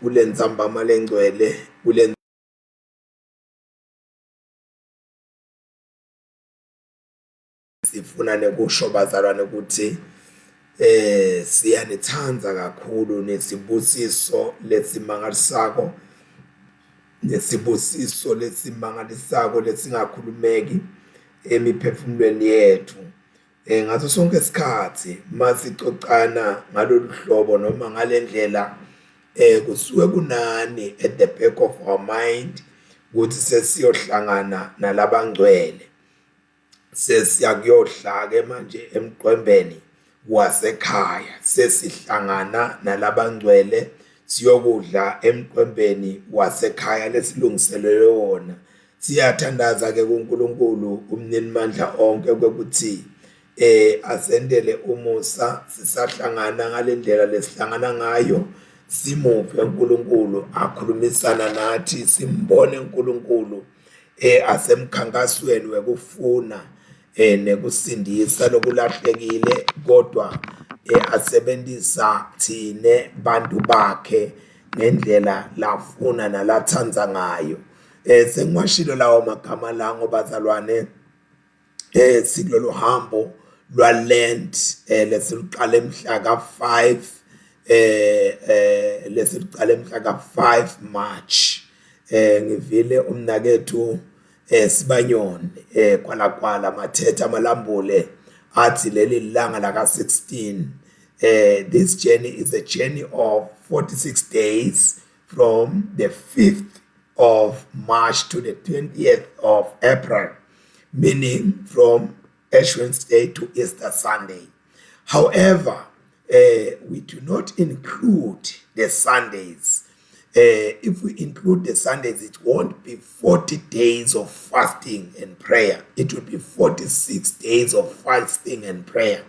Kulentsambama lengcwele kule sifuna nekusho bazalwane ukuthi eh siyanithanda kakhulu nesibusiso lesimangalisako nesibusiso lesimangalisako lesingakhulumeki emiphefumulweni yethu. Eh ngaso sonke isikhathi masicocana ngalolu hlobo noma ngale ndlela eh kusuke kunani at the back of our mind ukuthi sesiyohlangana nalabangcwele sesiyakuyohla ke manje emqwembeni wasekhaya sesihlangana nalabangcwele siyokudla emqwembeni wasekhaya lesilungiselelwe wona. Siyathandaza ke kuNkulunkulu umninimandla onke kwekuthi eh asendele umusa sisahlangana ngalendlela lesihlangana ngayo simuve uNkulunkulu akhulumisana nathi simbone uNkulunkulu eh asemkhankasweni wekufuna eh nekusindisa lokulahlekile kodwa eh asebenzisa thine bantu bakhe ngendlela lafuna nalathandza ngayo. Eh sengiwashilo lawo magama la ngoba zalwane eh sikulolu hambo lwa-Lent eh lesiluqale mhla ka-5 eh eh lesiluqale mhla ka-5 March eh ngivile umnakethu eh Sibanyoni eh kwalakwala mathetha amalambule athi leli langa la ka-16 eh this journey is a journey of 46 days from the 5th of March to the 20th of April, meaning from Ash Wednesday to Easter Sunday. However, uh, we do not include the Sundays. Uh, if we include the Sundays, it won't be 40 days of fasting and prayer. It will be 46 days of fasting and prayer.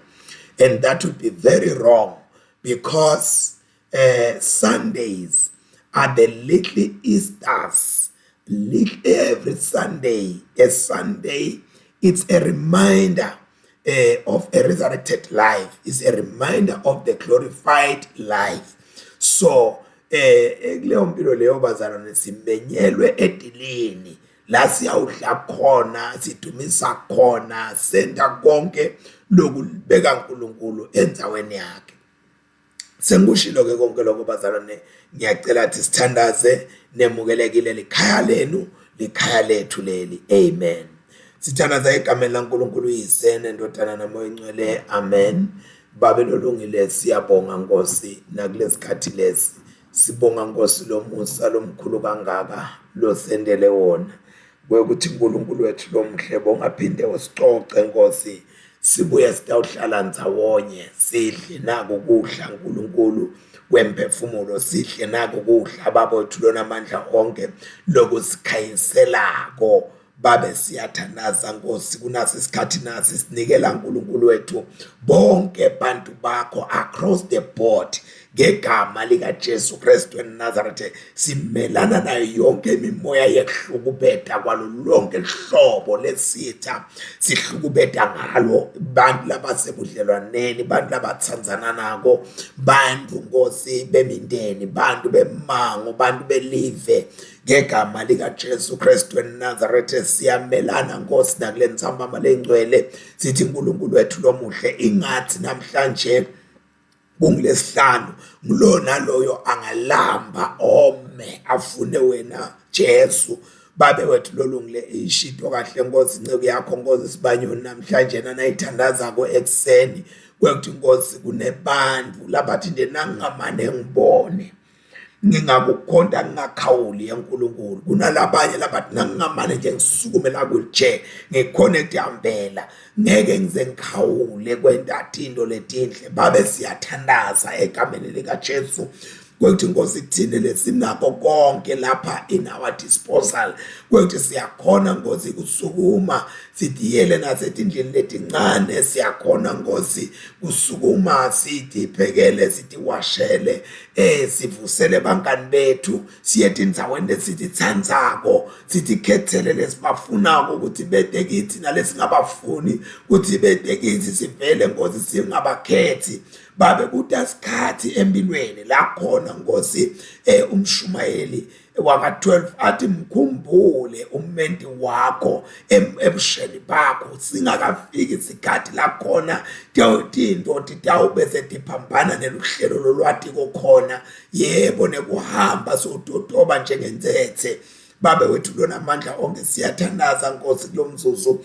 And that would be very wrong because uh, Sundays are the little Easters. Little, every Sunday, a Sunday, it's a reminder uh, of a resurrected life. It's a reminder of the glorified life. So, eh kuleyo mpilo leyo bazalwane simenyelwe edilini la siyawudla khona sidumisa khona senta konke lokubeka uNkulunkulu endaweni yakhe. Sengikushilo ke konke lokho bazalwane, ngiyacela ukuthi sithandaze nemukelekile likhaya lenu, likhaya lethu leli. Amen. Sithandaza egameni laNkulunkulu uYise neNdodana naMoya oNgcwele. Amen. Babe lolungile siyabonga Nkosi nakulesikhathi lesi. Sibonga Nkosi lomusa lomkhulu kangaka losendele wona. Kwekuthi uNkulunkulu wethu lomuhle bongaphinde usicoce Nkosi sibuye sitawuhlala ndzawonye sidle naku kudla Nkulunkulu kwemphefumulo sidle naku kudla Baba wethu lonamandla onke lokusikhanyiselako babe siyathandaza Nkosi kunasi isikhathi nasi sinikela uNkulunkulu wethu bonke bantu bakho across the board ngegama likaJesu Kristu eNazaretha simelana nayo yonke imimoya yekuhlukubeta kwalo lonke hlobo lesitha sihlukubeta ngalo bantu labasebudlelwaneni bantu labatsandzana nako bantu Nkosi bemindeni bantu bemango bantu belive ngegama likaJesu Kristu eNazaretha siyamelana Nkosi nakule ntsambama lengcwele sithi uNkulunkulu wethu lomuhle ingathi namhlanje kungilesihlanu nguloyo naloyo angalamba ome afune wena Jesu babe wethu lolungile ishito kahle nkosi inceku yakho nkosi sibanyoni namhlanje nanayithandazako ekuseni kwekuthi nkosi kunebantu labathi nje nangingamane ngibone ngingakukhonta ngingakhawuli yenkulunkulu kunalabanye labathi nangingamane nje ngisukume la kwi-chair ngikhone kutihambela ngeke ngize ngikhawule kwenta into letinhle babe siyathandaza egameni likaJesu kwekuthi Nkosi thina lesinako konke lapha in our disposal kwekuthi siyakhona Nkosi kusukuma sidiyele nasetindlini letincane siyakhona Nkosi kusukuma sidiphekele sidiwashele eh sivusele bangani bethu siye etindzaweni lesititsandzako sitikhetsele lesibafunako ukuthi bete kithi nalesingabafuni ukuthi bete kithi sivele Nkosi singabakhethi. Babe kuta sikhathi empilweni la khona Nkosi eh umshumayeli waka-12 athi mkhumbule ummenti wakho ebusheni bakho singakafiki isikhathi la khona tinto titawube setiphambana neluhlelo lolwatiko khona yebo nekuhamba sowutotoba njengentsetse babe wethu lonamandla onke siyathandaza nkosi kulo mzuzu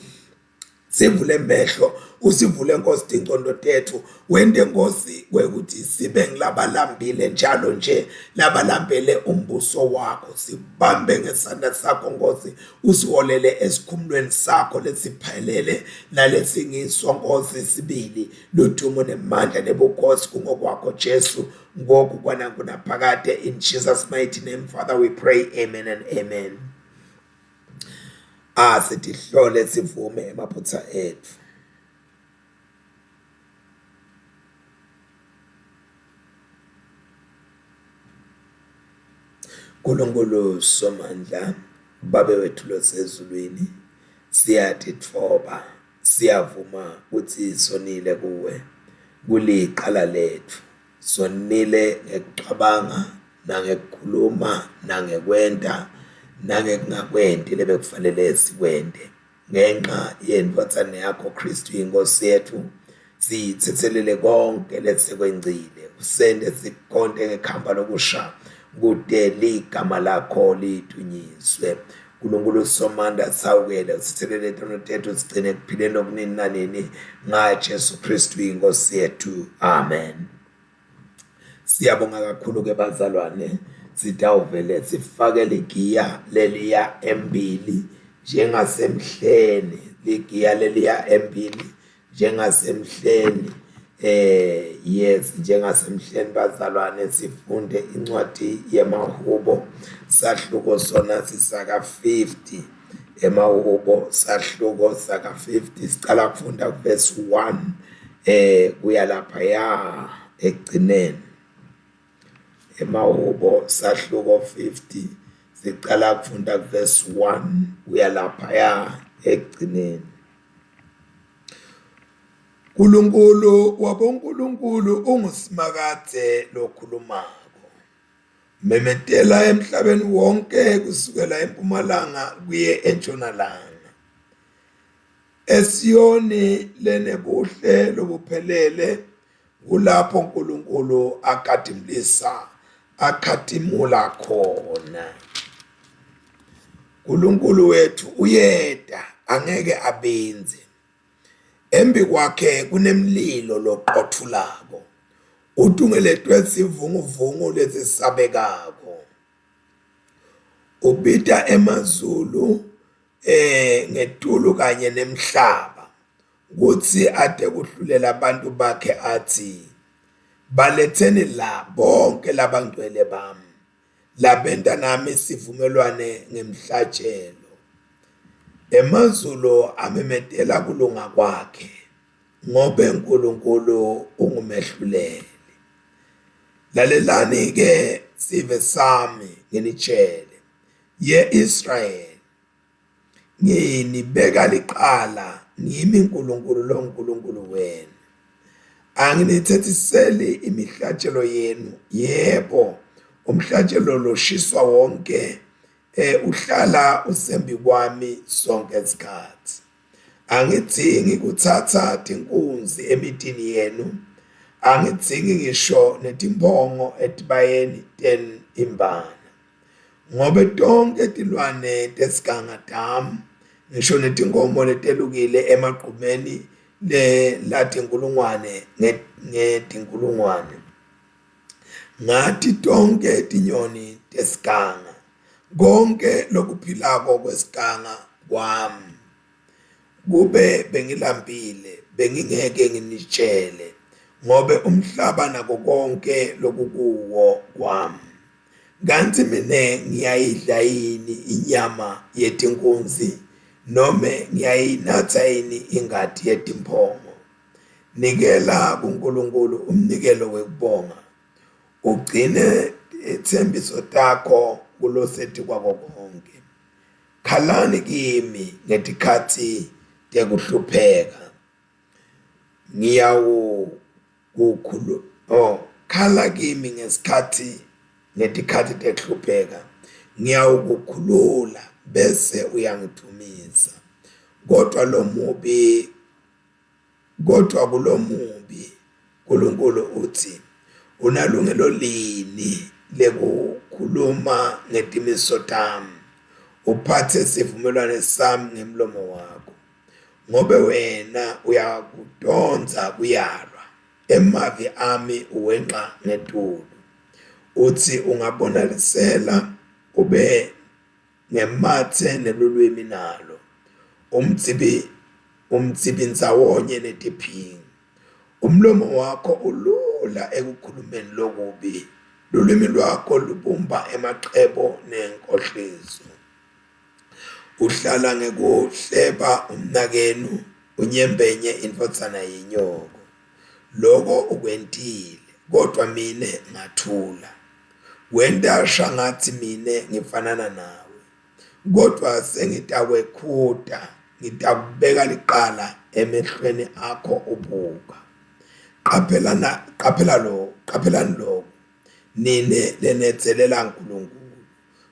sivule emehlo usivule nkosi tincondo tethu wente nkosi kwekuthi sibe ngilabalambile njalo nje labalambele umbuso wakho sibambe ngesandla sakho nkosi usiholele esikhumulweni sakho lesiphelele nalesingiswa nkosi sibili ludumo nemandla nebukhosi kungokwakho Jesu ngoku kwanangunaphakade in Jesus mighty name father we pray amen and amen Asitihlole sivume emaphutsa etfu. Nkulunkulu Somandla, Babe wethu losezulwini, siyatitfoba, siyavuma kutsi sonile kuwe, kuliqala letfu. Sonile ngekucabanga nangekukhuluma nangekwenta nangekungakwenti lebekufanele sikwente. Ngenxa yendvodzana yakho Khristu iNkhosi yetfu, sitsetselele konke lesekwengcile, usente sikhonte ngekhamba lokusha kute ligama lakho lidunyiswe. Nkulunkulu Somandla sawukele usithelele tono tethu sigcine ekuphileni okunini nanini ngaJesu Kristu inkosi yethu amen Siyabonga kakhulu ke bazalwane sitawuvele sifake ligiya leliya embili njengasemhleni ligiya leliya embili njengasemhleni eh yes njengasemhleni bazalwane sifunde incwadi yemahubo sahluko sona sisaka 50 emahubo sahluko saka 50 sicala kufunda verse 1 eh kuya lapha ya ekugcineni emahubo sahluko 50 sicala kufunda verse 1 kuya lapha ya ekugcineni Nkulunkulu wabonkulunkulu unguSimakadze lokhulumako. Memetela emhlabeni wonke kusukela empumalanga kuye entshonalanga. ESiyoni lenebuhle lobuphelele kulapho uNkulunkulu akhatimulisa akhatimula khona. uNkulunkulu wethu uyeta angeke abindze. Embikwakhe kunemlilo loqotfulako, utungeletwe sivunguvungu lesesabekako. Ubita emazulu eh ngetulu kanye nemhlaba kutsi ate kuhlulela abantu bakhe atsi baletheni la bonke labangcwele bami labenta nami sivumelwane ngemhlatshelo. Emazulu amemetela kulunga kwakhe ngobe uNkulunkulu ungumehluleli. Lalelani ke sive sami nginitshele ye Israyeli Nginibeka licala ngimi Nkulunkulu longuNkulunkulu wenu. Anginithethiseli imihlatshelo yenu, yebo, umhlatshelo loshiswa wonke eh uhlala usembi kwami sonke isikhathi. Angidzingi kutsatsa tinkunzi emitini yenu, angidzingi ngisho netimphongo etibayeni tenu imbala. Ngobe tonkhe tilwane tesiganga tami, ngisho netinkomo letelukile emagqumeni latinkhulungwane ngetinkhulungwane. Ngati tonkhe tinyoni tesiganga, konkhe lokuphilako kwesiganga kwami. Kube bengilambile bengingeke nginitjele, ngobe umhlaba nako konke lokukuwo kwami. Kantsi mine ngiyayidla yini inyama yetinkunzi nome ngiyayinatsa yini ingati yetimphongo? Nikela kuNkulunkulu umnikelo wekubonga, ugcine tetsembiso takho kulosetikwako konkhe. Khalani kimi ngetikhatsi tekuhlupheka, ngiyawu. Oh, khala kimi ngesikhathi ngetikhathi tekuhlupheka ngiyawukukhulula bese uyangidumisa kodwa lo mubi kodwa kulomubi uNkulunkulu uthi unalungelo lini lekukhuluma ngetimiso tami uphathe sivumelwane sami ngemlomo wakho ngobe wena uyakudonsa kuyalwa emavi ami uwenqa ngetulu uthi ungabonalisela ube ngemathe nelulwimi nalo umtsibi umtsibi ndzawonye netiphingi umlomo wakho ulula ekukhulumeni lokubi lulwimi lwakho lubumba emacebo nenkohliso uhlala ngekuhleba umnakenu unyembenye indvodzana yenyoko loko ukwentile kodwa mine ngathula wenta shangatsi mine ngifanana nawe kodwa sengitakwekhuta ngitakubeka liqala emehlweni akho ubuka qaphelana qaphela lo qaphelani lokho nine lenetselela uNkulunkulu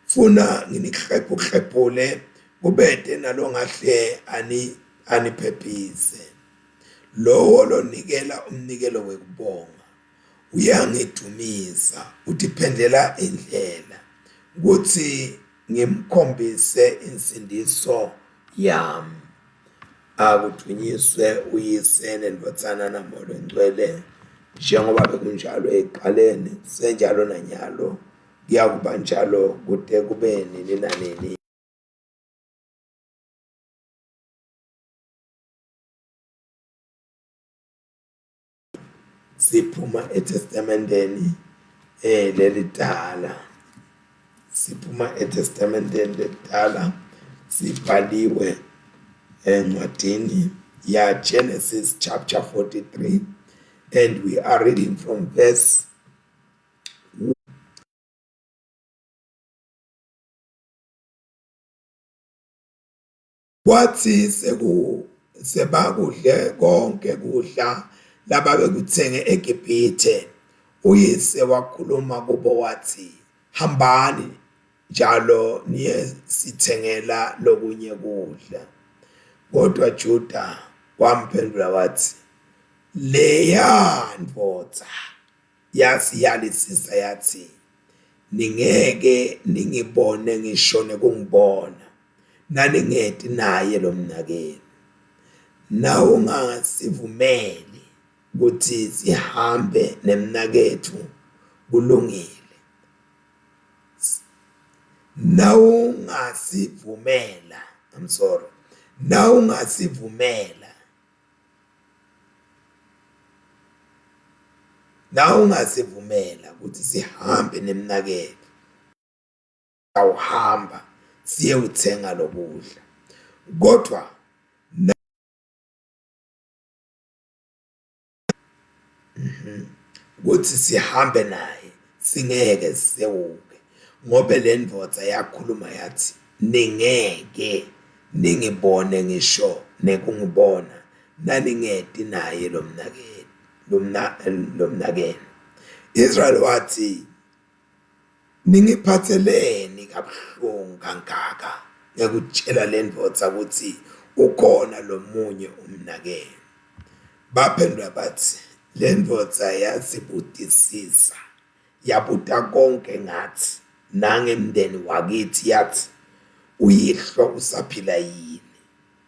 funa nginihlephuhlephule kubete nalongahle ani aniphephise lowo lonikela umnikelo wekubonga uyangidumisa utiphendlela indlela kutsi ngimkhombise insindiso yami akudunyiswe uyise nendvodzana namoya longcwele njengoba bekunjalo ekuqaleni senjalo nanyalo kuyakuba njalo kude kube nini nanini siphuma eTestamenteni eh lelidala siphuma eTestamenteni lelidala sibhaliwe encwadini ya Genesis chapter 43 and we are reading from verse Kwathi seku sebakudle konke kudla lababekuthenge eGibhithe, uyise wakhuluma kubo wathi, Hambani njalo niyesithengela lokunye kudla. Kodwa Juda wamphendula wathi, Leya ndvodza yasiyalisisa yathi, Ningeke ningibone ngisho nekungibona naningeti naye lo mnakenu. Nawungasivumeli ukuthi sihambe nemnaketfu kulungile. Nawungasivumela, I'm sorry. Nawungasivumela Nawungasivumela ukuthi sihambe nemnaketfu awuhamba siyewuthenga lokudla kodwa Kutsi sihambe naye singeke sewuke ngobe le ndvodza yakhuluma yatsi, Ningeke ningibone ngisho nekungibona naningeti naye lomnakenu lomnakenu. Israyeli watsi, Ningiphatseleni kabuhlungu kangaka ngekutjela lendvodza kutsi ukhona lomunye umnakenu? Baphendula batsi, Lendvodza yasibutisisa, yabuta konke ngatsi nangemndeni wakitsi yatsi, Uyihlo usaphila yini?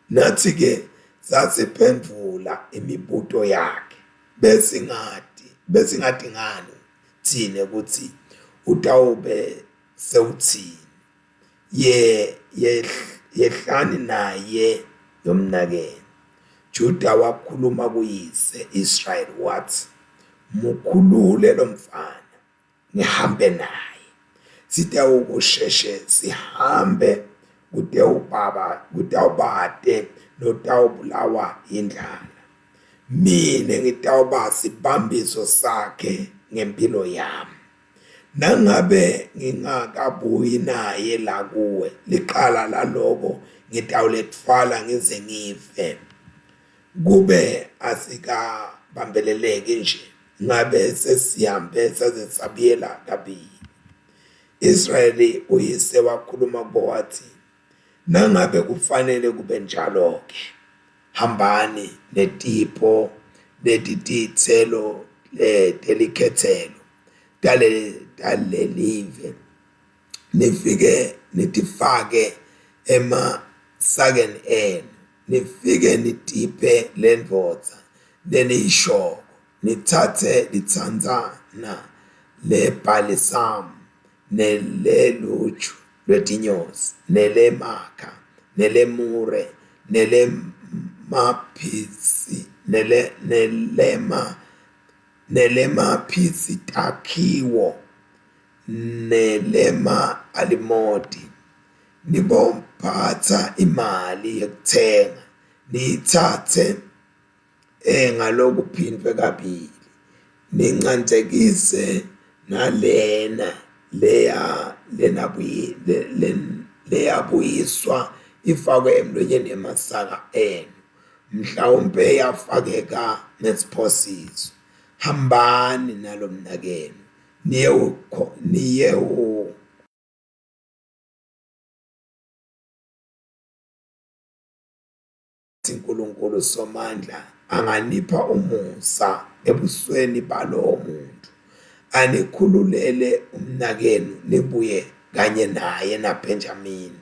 Natsi-ke sasiphendvula imibuto yakhe, besingati besingati ngani tsine kutsi utawube sewutsini. Ye, ye, yehlani naye lomnakenu. Juda wakhuluma kuyise Israyeli watsi, Mukhulule lomfana ngihambe naye sitawukusheshe sihambe kutewubaba kutawubate lotawubulawa yindlala Mine ngitawuba sibambiso sakhe ngempilo yami. Nangabe ngingakabuyi naye la kuwe, liqala laloko ngitawuletfwala ngize ngife. Kube asikabambeleleki nje, Ngabe sesihambe saze sabuyela kabili. Israyeli uyise wakhuluma kubo wathi, Nangabe kufanele kube njalo-ke, hambani netipho letititselo telikhetselo talelive nifike nitifake emasakeni enu nifike nitiphe lendvodza leniyishoko nitsatse litsandzana lebhalisamu neleluju lwetinyosi nelemakha nelemure nelemaphisi nele nelema nelemaphisitakhiwo nelema-alimoti nibophatsa imali yekutsenga niyitsatse eh ngalokuphindwe kabili nincandzekise nalena leya leyabuyiswa ifakwe emlonyeni yemasaka enu mhlawumbe yafakeka ngesiphosiso hambani nalomnakenu niyewu uNkulunkulu Somandla anganipha umusa ebusweni balowo muntu anikhululele umnakenu nibuye kanye naye naBenjamini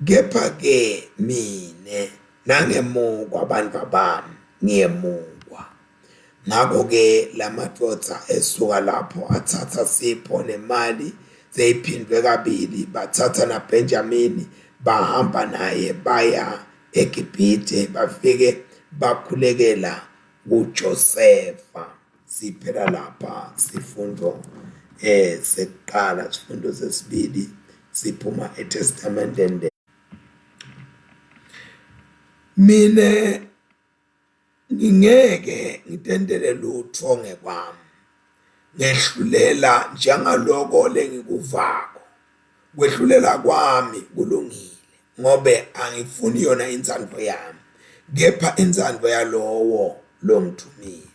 kepha ke mine nangemukwa bantfwa bami ngiyemukwa Ngakho-ke lamadvodza esuka lapho atsatsa sipho nemali seyiphindvwe kabili, batsatsa naBhenjamini bahamba naye baya eGibhithe bafike bakhulekela kuJosefa. Siphela lapha sifundo sekuqala, sifundo sesibili siphuma eTestamenteni. Mine Ngingeke ngitentele lutfo ngekwami, ngehlulela njengaloko lengikuvako. Kwehlulela kwami kulungile, ngobe angifuni yona intsandvo yami, kepha intsandvo yalowo longithumile.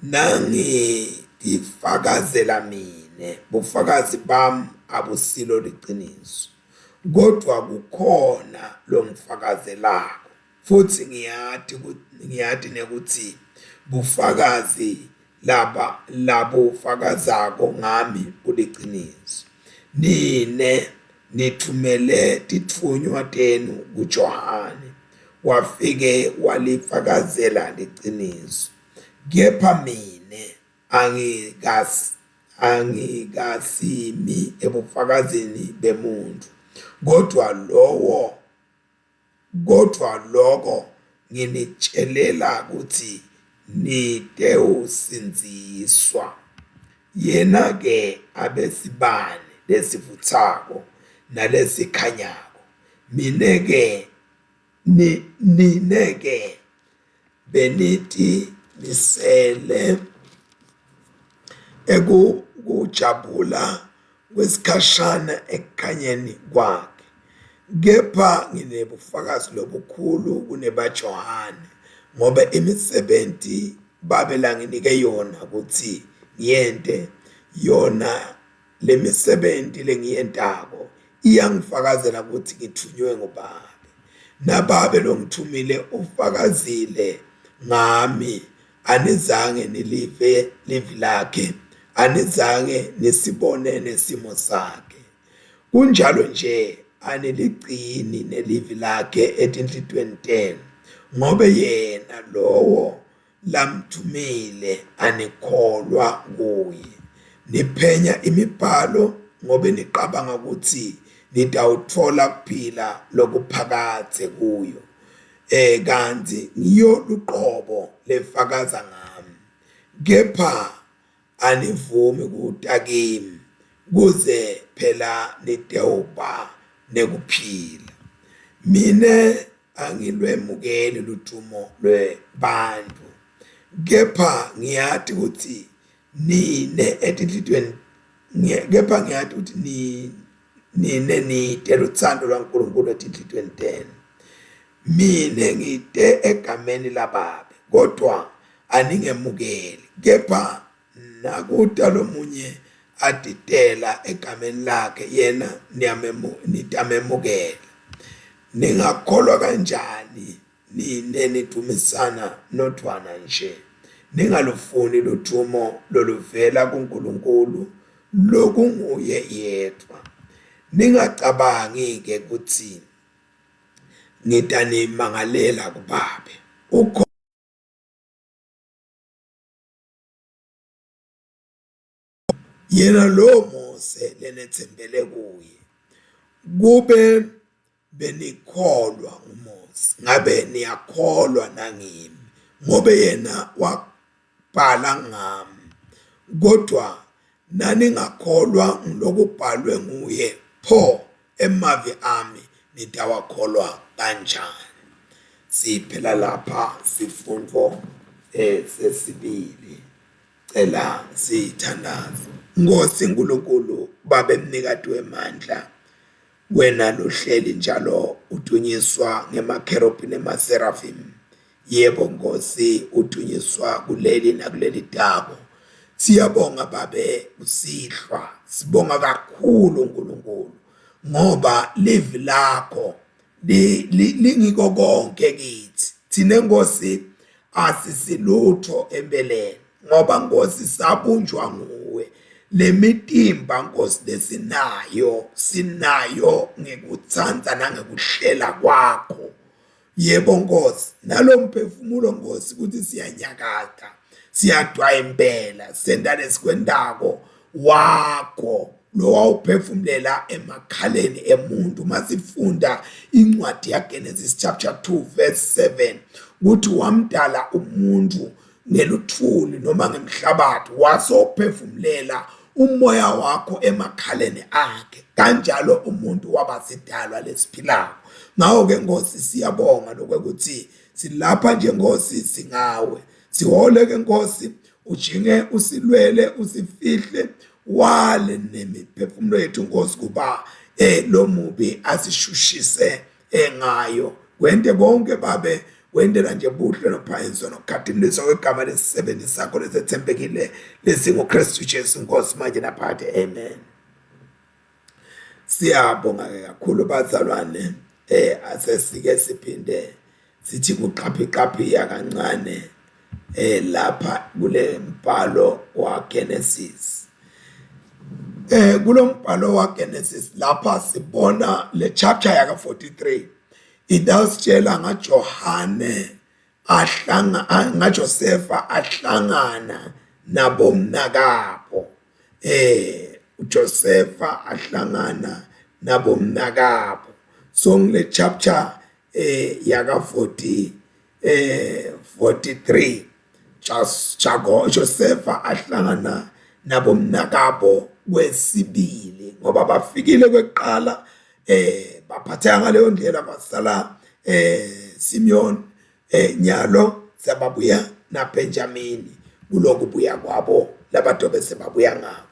Nangitifakazela mine, bufakazi bami abusilo liciniso, kodvwa kukhona longifakazelako futsi ngiyati ngiyati nekutsi bufakazi laba labufakazako ngami buliciniso. Nine nitfumele titfunywa tenu kuJohane, wafike walifakazela liciniso. Kepha mine angikasimi ebufakazini bemuntfu, kodvwa lowo Kodvwa loko nginitjelela kutsi nitewusindziswa. Yena-ke abesibane lesivutsako nalesikhanyako, mine-ke nine-ke benitimisele ekukujabula kwesikhashana ekukhanyeni kwakhe. Kepha nginebufakazi lobukhulu kunebaJohane, ngobe imisebenti Babe langinike yona kutsi ngiyente yona lemisebenti lengiyentako iyangifakazela kutsi ngitfunywe nguBabe. NaBabe longitfumile ufakazile ngami anizange nilive livi lakhe anizange nisibone nesimo sakhe kunjalo nje aniligcini nelivi lakhe etinhlitiyweni tenu ngobe yena lowo lamthumile anikholwa kuye niphenya imibhalo ngobe niqabanga ukuthi nitawutfola kuphila lokuphakadze kuyo eh kanti ngiyo luqobo lefakaza ngami kepha anivumi kuta kimi kuze phela nitewuba nekuphila mine angilwemukeli ludvumo lwebantfu kepha ngiyati kutsi nine etinhlitiyweni kepha ngiyati kutsi nine nite lutsandvo lwaNkulunkulu etinhlitiyweni tenu mine ngite egameni lababe kodwa aningemukeli kepha. Nakuta lomunye atitela egameni lakhe yena nitamemukela. Ningakholwa kanjani nine nidumisana nodvwana nje ningalufuni ludvumo loluvela kuNkulunkulu lokunguye yedvwa ningacabangi ke kutsi ngitanimangalela kubabe ukho Yena lowo Mose lenetsembele kuye, kube benikholwa nguMose, ngabe niyakholwa nangimi, ngobe yena wabhala ngami. Kodwa naningakholwa ngulokubhalwe nguye, pho emavi ami nitawakholwa kanjani? Siphela lapha sifundvo eh, sesibili. Cela sithandaze. Nkosi Nkulunkulu babe mnikati wemandla wena lohleli njalo udunyiswa ngemakherubhi nemaserafim yebo Nkosi udunyiswa kuleli nakuleli tako siyabonga babe kusihlwa sibonga kakhulu Nkulunkulu ngoba livi lakho lingiko konke kithi thina Nkosi asisilutho empeleni ngoba Nkosi sabunjwa nguwe lemitimba Nkosi lesinayo sinayo ngekutsandza nangekuhlela kwakho yebo Nkosi nalomphefumulo Nkosi ukuthi siyanyakata siyadwa impela senta lesikwentako wakho lowawuphefumulela emakhaleni emuntu masifunda incwadi yaGenesis chapter 2 verse 7 ukuthi wamdala umuntu ngeluthuli noma ngemhlabathi wasophefumulela umoya wakho emakhaleni akhe kanjalo umuntu waba sidalwa lesiphilako ngawo ke Nkosi siyabonga lokuthi silapha nje Nkosi singawe sihole ke Nkosi ujinge usilwele usifihle wale nemiphefumulo yethu Nkosi kuba eh lo mubi asishushise engayo kwente konke babe wendela nje buhle nophayizo nokukhathimliswa kwegama lesisebenzi sakho lesethembekile lesinguKristu Jesu Nkosi manje naphakade amen. Siyabonga ke kakhulu bazalwane eh asesike siphinde sithi kuqaphiqaphiya kancane eh lapha kule mbhalo waGenesis eh kulombhalo waGenesis lapha sibona le chapter yaka 43 idawusitshela ngaJohane ahlanga ngaJosefa ahlangana nabomnakabo eh uJosefa ahlangana nabomnakabo so ngile chapter eh yaka 40 eh 43 Jago Josefa ahlangana nabomnakabo kwesibili ngoba bafikile kweqala eh baphatheka ngaleyo ndlela basala eh Simeon eh nyalo sebabuya na Benjamin kuloku buya kwabo labadobe sebabuya ngabo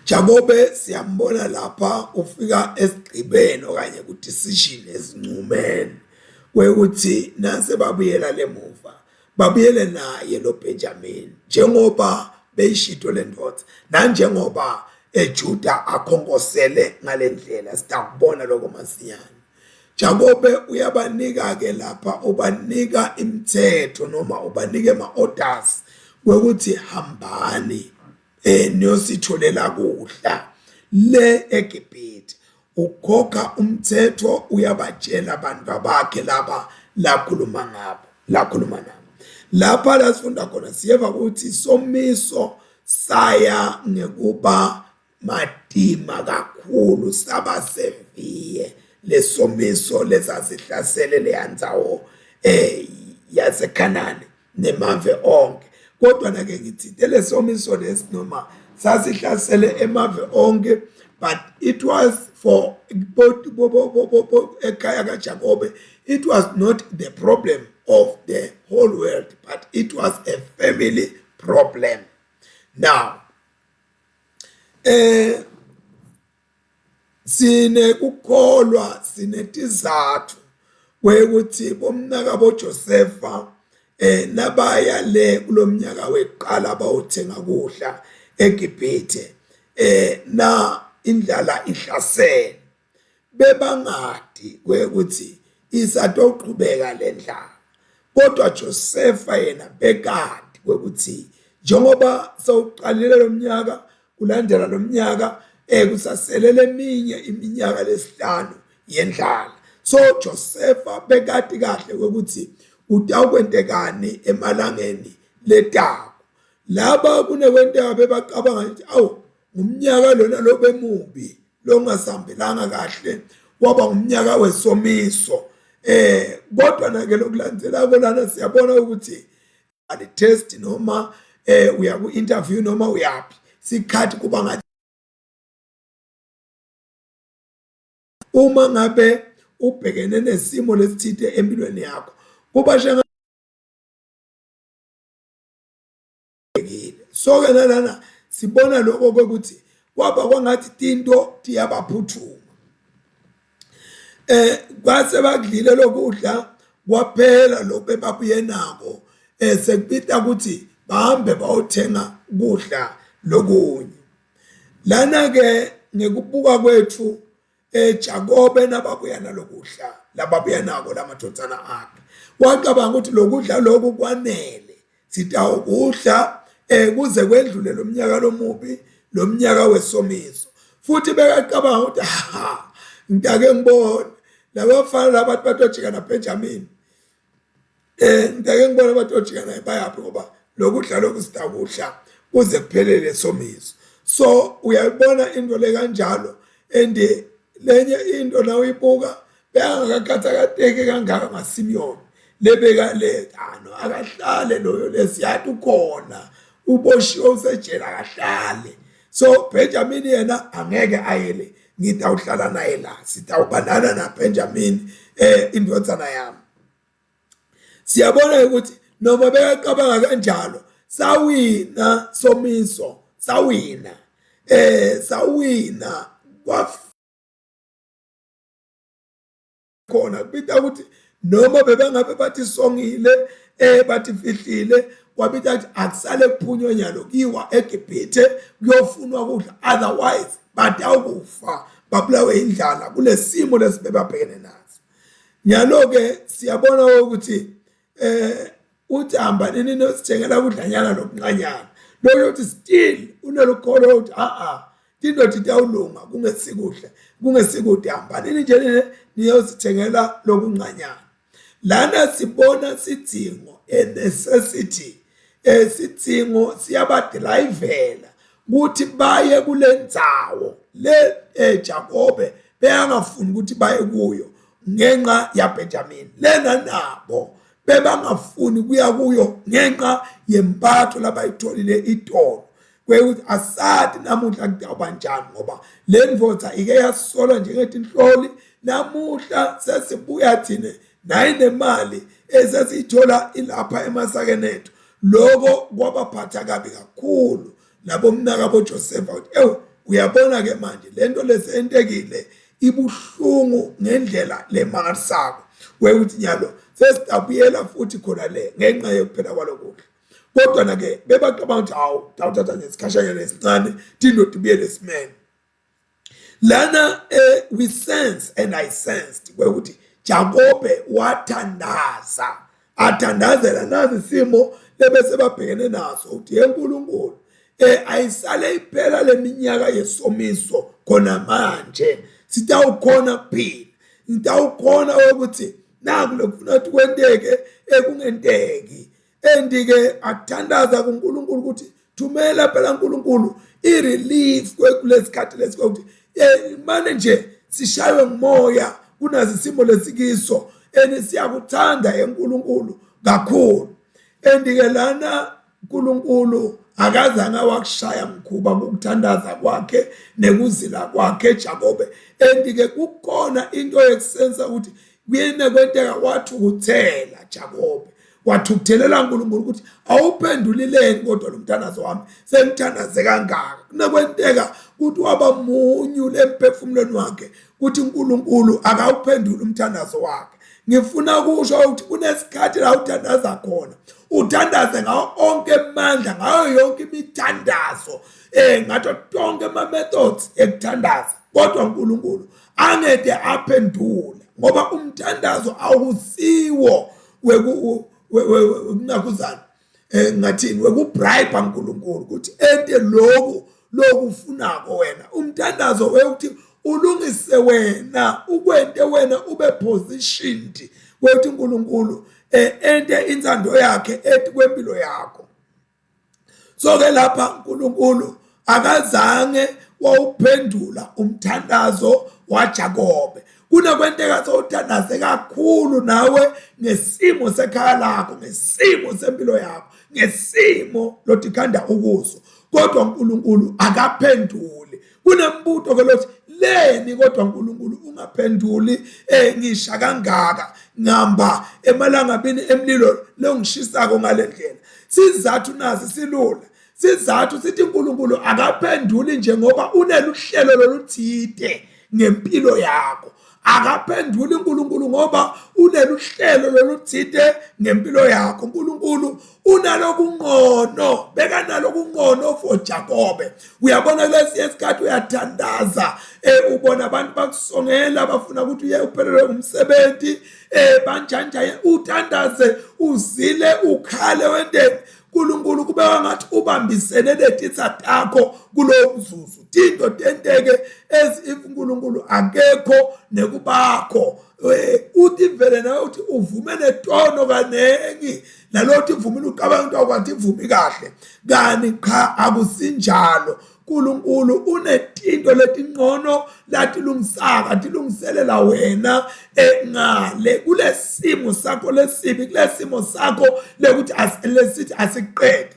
Jakobe siyambona lapha ufika esigqibeni okanye ku-decision ezincumeni kwekuthi nase babuyela lemuva babuyele naye lo Benjamin njengoba beyishito le ndoda nanjengoba eJuda akhonkosele ngalendlela sitakubona lokho masinyane Jakobe uyabanika ke lapha ubanika imithetho noma ubanika ama-orders kwekuthi hambani eh niyositholela kudla le eGibhithe ukhokha umthetho uyabatshela abantu bakhe laba lakhuluma ngabo lakhuluma nabo lapha la sifunda khona siyeva ukuthi somiso saya ngekuba matima kakhulu saba seviye lesomiso lesasihlasele leya ndzawo eh yaseKhanani nemave onke kodwa nake ngithinte lesomiso lesi noma sasihlasele emave onke but it was for ekhaya kaJakobe it was not the problem of the whole world but it was a family problem now eh sinekukholwa sinetizathu kwekuthi bomnaka boJosefa eh nabaya le kulomnyaka weqala bawuthenga kudla eGibhithe eh na indlala ihlasele bebangadi kwekuthi isatoqhubeka lendlala kodwa Josefa yena bekadi kwekuthi njengoba sewuqalile lo mnyaka kulandela lo mnyaka eh kusasele leminye iminyaka lesihlanu yendlala. So Josefa bekati kahle kwekuthi utawukwentekani emalangeni letako. Laba kunekwenteka bebacabanga ukuthi awu ngumnyaka lona lobemubi longasihambelanga kahle waba ngumnyaka wesomiso. Eh kodwa nake lokulandzelako lana siyabona ukuthi ali test noma eh uya ku interview noma uyaphi sikhathi kuba ngathi uma ngabe ubhekene nesimo lesithide empilweni yakho kuba shengathi so ke nalana sibona lokho kokuthi kwaba kwangathi tinto tiyabaphuthuma eh kwase bakudlile lokudla kwaphela lokho bebabuye nako eh sekubita ukuthi bahambe bayothenga kudla lokunye. Lana ke ngekubuka kwethu eJakobe nababuya nalokudla lababuya nako lamadvodzana akhe wacabanga ukuthi lokudla lokhu kwanele sitawukudla eh kuze kwendlule lo mnyaka lomubi lo mnyaka wesomiso futhi bekacabanga ukuthi ha ngitake ngibone labafana labantu batojika naBenjamin eh ngeke ngibone abantu ojika naye bayaphi ngoba lokudla lokhu sidakudla kuze kuphelele somiso so uyayibona into le kanjalo and lenye into la uyibuka beyangakakhathakateki kangaka ngaSimiyoni lebeka le ano akahlale loyo lesiyati ukhona uboshiwe usejele akahlale so Benjamin yena angeke ayele ngitawuhlala naye la sitawubanana na Benjamin eh indvodzana yami siyabona ukuthi noma bekacabanga kanjalo sawina somiso sawina eh sawina khona kubita ukuthi noma bebangabe bathi songile eh bathi fihlile kwabita ukuthi akusale kuphunywe nyalo kiwa eGibhithe kuyofunwa kudla otherwise batawukufa babulawe indlala kulesimo lesibebabhekene naso. Nyalo ke siyabona ukuthi eh uthi hamba nini nosithengela kudlanyana lokuncanyana lokho ukuthi still unelukholo ukuthi a a indoda itawulunga kungesikuhle kungesikude hamba nini nje nini niyosithengela lokuncanyana lana sibona sidzingo a necessity esidzingo siyabadrayivela ukuthi baye kule ndzawo le eJakobe beyangafuni ukuthi baye kuyo ngenxa yaBenjamin lena nabo bebangafuni kuya kuyo ngenxa yempatho labayitholile itolo kwekuthi asati namuhla kutawuba njani ngoba le ndvodza ike yasolwa njengetinhloli namuhla sesibuya thina nayi nemali esesiyithola ilapha emasakeni ethu lokho kwabaphatha kabi kakhulu nabomnaka boJosefa ukuthi ewu uyabona ke manje lento lesentekile ibuhlungu ngendlela lemangalisako kwekuthi nyalo sesitabuyela futhi khona le ngenxa yokuphela kwalokudla kodwa na ke bebacabanga ukuthi hawu tawuthatha nje isikhashanyana esincane tindoda ibuyele esimeni lana eh, we sense and I sensed kwekuthi Jakobe wathandaza athandazela nazi isimo lebese babhekene naso uthi yenkulunkulu eh ayisale iphela leminyaka yesomiso khona manje sitawukhona kuphila ngitawukhona ukuthi naku lokufuna ukuthi kwenteke ekungenteki and-ke athandaza kuNkulunkulu ukuthi thumela phela uNkulunkulu i-relief kulesikhathi lesi ukuthi eh, mane nje sishaywe ngumoya kunazi isimo lesikiso and siyakuthanda eNkulunkulu kakhulu and-ke lana uNkulunkulu akazange wakushaya mkhuba ngokuthandaza kwakhe nekuzila kwakhe Jakobe and-ke kukhona into yekusensa ukuthi kuyena kwenteka wathukuthela Jakobe wathukuthelela uNkulunkulu ukuthi awuphendulileni kodwa lo mthandazo wami sengithandaze kangaka kunekwenteka ukuthi waba munyu lemphefumulweni wakhe ukuthi uNkulunkulu akawuphenduli umthandazo wakhe Ngifuna ukusho ukuthi kunesikhathi la uthandaza khona, uthandaze ngawo onke amandla, ngayo yonke imithandazo, ngato tonke ama methods ekuthandaza, kodwa uNkulunkulu angede aphendule, ngoba umthandazo awusiwo wekunakuzana, ngathini, wekubribe uNkulunkulu ukuthi ente lokhu lokufunako wena. Umthandazo wekuthi ulungise wena, ukwente wena ube positioned ukuthi uNkulunkulu ente intsando yakhe ethi kwempilo yakho. So ke lapha uNkulunkulu akazange wawuphendula umthandazo waJakobe. Kunokwenteka sowuthandaze kakhulu nawe ngesimo sekhaya lakho, ngesimo sempilo yakho, ngesimo lotikhanda ukuso, kodwa uNkulunkulu akaphenduli. Kunembuto ke lothi leni kodwa uNkulunkulu ungaphenduli ngisha kangaka, ngihamba emalangabini emlilo longishisako ngalendlela. Sizathu nazi silula, sizathu sithi uNkulunkulu akaphenduli nje ngoba uneluhlelo loluthide ngempilo yakho. Akaphenduli uNkulunkulu ngoba uneluhlelo loluthide ngempilo yakho. uNkulunkulu unalokungcono, bekanalokungcono for Jakobe. Uyabona kulesi sikhathi uyathandaza, ubona abantu bakusongela, bafuna ukuthi uye uphelelwe umsebenzi, banjanja, uthandaze uzile ukhale wenteni. uNkulunkulu kubeka ngathi ubambisene netitsa takho kulowo mzuzu. Tinto tenteke as if uNkulunkulu akekho nekubakho. Uthi vele nawe uthi uvume netono kanengi, nalothi uvumile ucabanga into akwathi ivumi kahle, kani cha akusinjalo. uNkulunkulu unetinto letingcono latilungisaka, tilungiselela wena ngale kulesimo sakho lesibi, kulesimo sakho lekuthi lesithi asiqede.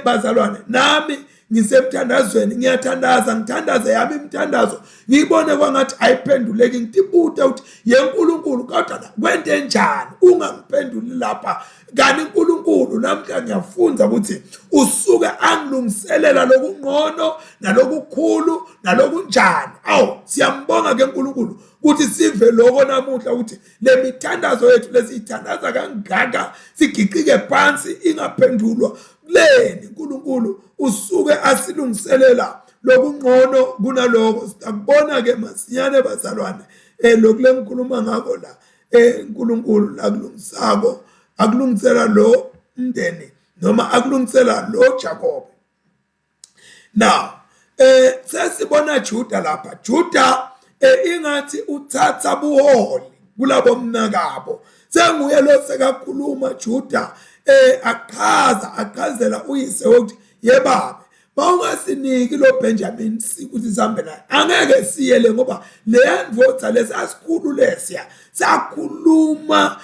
Bazalwane, nami ngisemthandazweni, ngiyathandaza, ngithandaze yami imithandazo, ngiyibone kwangathi ayiphenduleki, ngitibute ukuthi yeNkulunkulu kodwa kwente njani ungangiphenduli lapha? Kanti uNkulunkulu namhla ngiyafunza ukuthi usuke angilungiselela lokungcono nalokukhulu nalokunjani. Awu, siyambonga ke uNkulunkulu ukuthi sive lokho namuhla, ukuthi le mithandazo yethu lesiyithandaza kangaka sigiqike phansi ingaphendulwa leni. uNkulunkulu usuke asilungiselela lokungcono kunaloko. Sitakubona ke masinyane bazalwane, lokhu lengikhuluma ngako la, uNkulunkulu lakulungisako, akulungisela lo mndeni noma akulungisela lo Jakobe. Now sesibona Juda lapha. Juda ingathi uthatha buholi kulabo mnakabo, senguye lo sekakhuluma Juda, aqhaza aqhazela uyise ukuthi yebabe, bawungasiniki lo Benjamin ukuthi sihambe naye, angeke siyele ngoba leya ndvodza lesasikhulu lesiya sakhuluma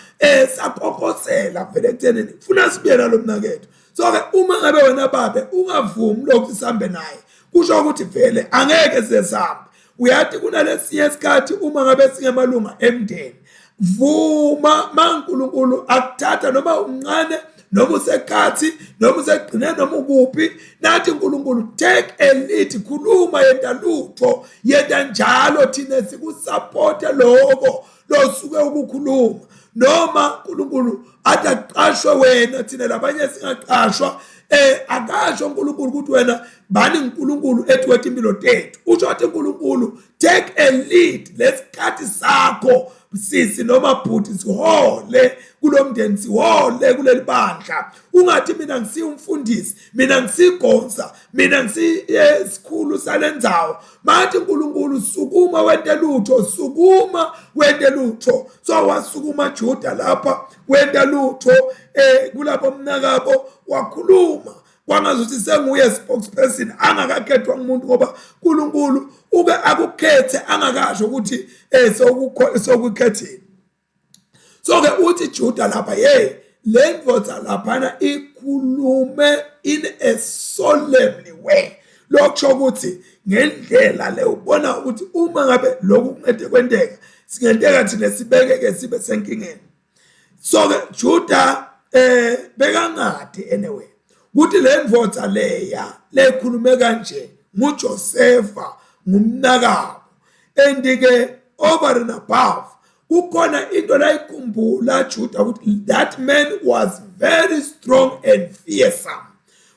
sakokosela vele ekuthenini funa sibuye nalo mnakethu. So ke uma ngabe wena babe ungavumi lokhu sihambe naye, kusho ukuthi vele angeke sihambe. Uyathi kunalesinye isikhathi uma ngabe singemalunga emndeni, vuma maNkulunkulu akuthatha noma umncane noma usekhathi noma usekugcine noma ukuphi, nathi uNkulunkulu take a lead, khuluma, yenta lutho, yenta njalo, thina sikusupporte lokho losuke ukukhuluma. Noma uNkulunkulu athi aqashwe wena, thina labanye singaqashwa. Akasho uNkulunkulu ukuthi wena bani uNkulunkulu ethi wethu impilo tethu. Usho ukuthi uNkulunkulu take a lead, lesikhathi sakho sisi noma bhuti sihole kulomndeni, sihole kuleli bandla. Ungathi mina ngisiyumfundisi, mina ngisigonsa, mina ngisikhulu salendzawo. Mathi uNkulunkulu sukuma wente lutho, sukuma wente lutho. So wasukuma Juda lapha wenta lutho, kulabo mnakabo wakhuluma kwangazuthi senguye spokesperson angakakhethwa ngumuntu, ngoba uNkulunkulu uke akukhethe angakasho ukuthi sokukhethile. So ke uthi Juda lapha, hey, le ndvodza laphana ikhulume in a solemnly way, lokusho ukuthi ngendlela le ubona ukuthi uma ngabe lokhu kungede kwenteka, singenteka thina sibekeke sibe senkingeni. So ke Juda bekangadi anyway ukuthi le ndvodza leya lekhulume kanje nguJosefa, ngumnakabo, and ke over and above Kukhona into layikhumbula Judah ukuthi that man was very strong and fearsome.